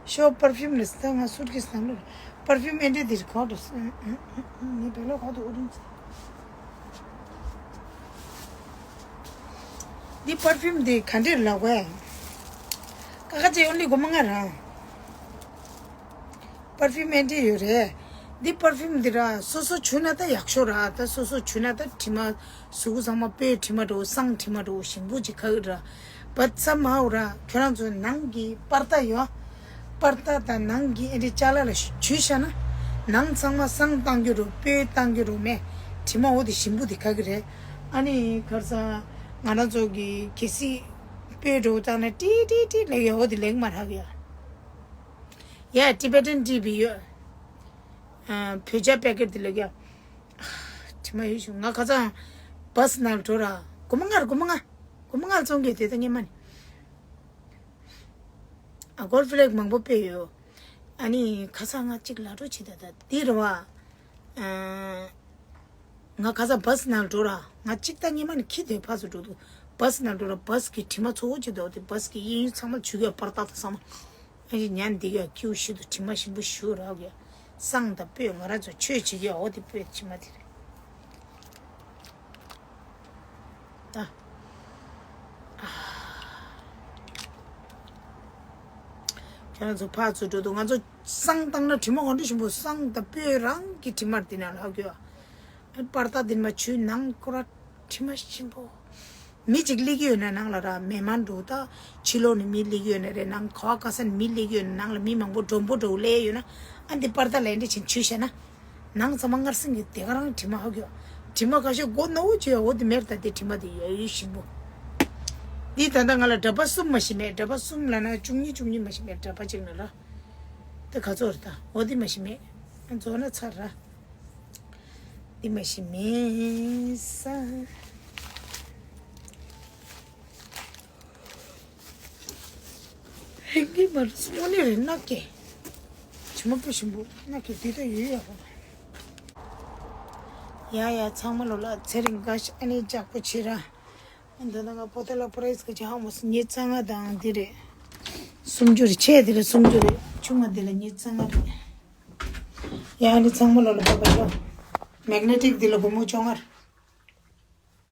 ཤོ་perfume ལས་ད་ང་suitcase ནང་ལ་perfume ཨེ་འདྲས་འདིར་གོ་འདུག་ངས་བེ་ལོ་གོ་འདུག་ཨུ་རིན་ཚེ། འདི་perfume འདི་ག་འདྲས་ལབ་དགོས། ཀ་ཁ་ཅེ་only སྒོར་མོ་ལྔ་ར། perfume ཨེ་འདྲས་ཡོད་རེད། འདི་perfume འདི་ར་སོ་སོ་བྱུགས་ན་ད་ཡག་ཤོས་ར། ད་སོ་སོ་བྱུགས་ན་ད་དྲི་མ། གཟུགས་པོ་ཚང་མ་སྤོས་དྲི་མ་འདྲ་བོ་བསང་དྲི་མ་འདྲ་བོ་ཞིམ་པོ་ཅིག་ཁ་གི་ར། བད་ཚ་མའོ་ར། ཁྱོད་རང་ཚོ་ནང་གི་པར་ཏ་ཡོད། པར་ཏ་དང་ནང་གི་ཨེ་འདྲ་ཅ་ལག་ལ་བྱུགས་བཞག་ན། ནང་ཚང་མ་བསང་བཏང་རྒྱུ་རུ་སྤོས་བཏང་རྒྱུ་རུ་མེད། དྲི་མ་འོ་དེ་ཞིམ་པོ་དེ་ཁ་གི་རེད། ཨ་ནི་ཁར་ས་ང་རང་ཚོ་གི་གལ་སྲིད་སྤོས་འདྲ་བོ་བཏང་ན་ཏི་ཏི་ཏི་ལེགས་ཡོད། འོ་དེ་ལེགས་མ་རག་གི་ཡ། ཡ་Tibetan tea བི་ཡོད། བོད་ཇ་packet དེ་ལེགས་ཡ། དྲི་མ་ཡོད་བྱུང་། ང་ཁ་སང་bus ནང་འགྲོ་ར། སྒོར་མོ་ལྔ་ར། སྒོར་མོ་ལྔ། སྒོར་མོ་ལྔ་བཙོང་གི་དེ་ད་ངས་མ་ནི། ཨ་Gold Flake མང་པོ་དཔེ་ཡོད། ཨ་ནི་ཁ་སང་ང་གཅིག་ལ་འགྲོ་བྱེད་ད་ད་འདི་རེད་བ། ཨ། ང་ཁ་སང་བཱ་སི་ནང་འགྲོ་ར། ང་གཅིག་ད་ཉི་མ་ནི་ཁྱི་དེ་ཕར་ཚུར་འགྲོ་འདུག་བཱ་སི་ནང་འགྲོ་ར། བཱ་སི་གི་དྲི་མ་ཚོ་བོ་ཅིག་འདུག་དེ་བཱ་སི་གི་གཡས་གཡོན་ཚང་མ་ཆུ་གཡོ་པར་ཏག་ཏག་ཚང་མ། ཨ་ཅེ་ཉན་འདི་གཡོ་ཁྱིའུ་ཤི་དུ་དྲི་མ་ཞིམ་པོ་ཞུ་ར་གི། སང་ད་སྤོས་ང་ར་ཚོ་ཆོས་བྱེད་གི་འོ་དེ་སྤོས་དྲི་མ་དེ་རེད། ད། ཁྱེད་རང་ཚོ་ཕར་ཚུར་འགྲོ་འདུག་ང་ཚོ་སང་བཏང་ན་དྲི་མ་གང་འདྲ་ཞིམ་པོ། སང་དང་སྤོས་རང་གི་དྲི་མ་འདི་ན་ལྷག་གི་ཡོད། པར་ཏ་འདི་མ་ཆུའི་ནང་ཁོ་ར་དྲི་མ་ཞིམ་པོ། མི་གཅིག་སླེབས་ཀྱི་ཡོད་ན་ནང་ལ་ར་མེ་མ་འགྲོ་ད། ཕྱི་ལོགས་ནས་མི་སླེབས་ཀྱི་ཡོད་ན་རེད། ནང་ག་བ་ག་ས་ནས་མི་སླེབས་ཀྱི་ཡོད་ན་ནང་ལ་མི་མང་པོ་མགྲོན་པོ་འགྲོ་སླེབས་ཡོད་ན། ཨ་འདི་པར་ཏ་ལས་འདྲ་ཆེན་ཆུ་བཤད་ན། ནང་ཚང་མ་སྔར་སེང་གི་དེ་ག་རང་དྲི་མ་ཧ་གོ། དྲི་མ་ཁ་ཤས་སྒོ་ནོར་བྱས་འོ་དེ་མེར་ད་དེ་དྲི་མ་དེ་ཡོད་ཡོད་ཞིམ་པོ། འདི་ད་ལྟ་ང་ལ་འདྲ་པ་གསུམ་མ་ཞིག་མེད། འདྲ་པ་གསུམ་ལ་ན་བཅུ་གཉིས་བཅུ་གཉིས་མ་ཞིག་མེད། འདྲ་པ་གཅིག་ན་ལ། དེ་ག་ཚོད་རེད་ད། འོ་དེ་མ་ཞིག་མེད། རྫོགས་ན་ཚར་ར། དེ་མ་ཞིག་མེད་ས། ཧེང་གི་མ་རུ་སོང་ནི་རེད་ན་ཀེ། ཆི་མ་པོ་ཞིམ་པོ་ན་ཀེ་དེ་ད་ཡོད་ཡ་ཧོ། ཡ་ཡ་ཚང་མ་ལོ་ལ་ཚེ་རིང་དགའ་ཤ་ཨ་ནི་ལྕགས་པོ་ཆེ་ར། འདི་ན་ང་པོ་ཏེ་ལ་པ་རེས་ཀ་ཅི་ཧ་མོ་སི་ཉི་ཚང་ང་དང་འདི་རེད། སུམ་ཅུ་རེད། ཆེ་འདི་ལ་སུམ་ཅུ་རེད། ཆུང་ང་འདི་ལ་ཉི་ཚང་ང་རེད། ཡ་ཨ་ནི་ཚང་མ་ལོ་ལ་པ་པ་ཤོ། མེག་ནེ་ཊིག་འདི་ལ་སྒོར་མོ་བཅོ་ལྔ་རེད།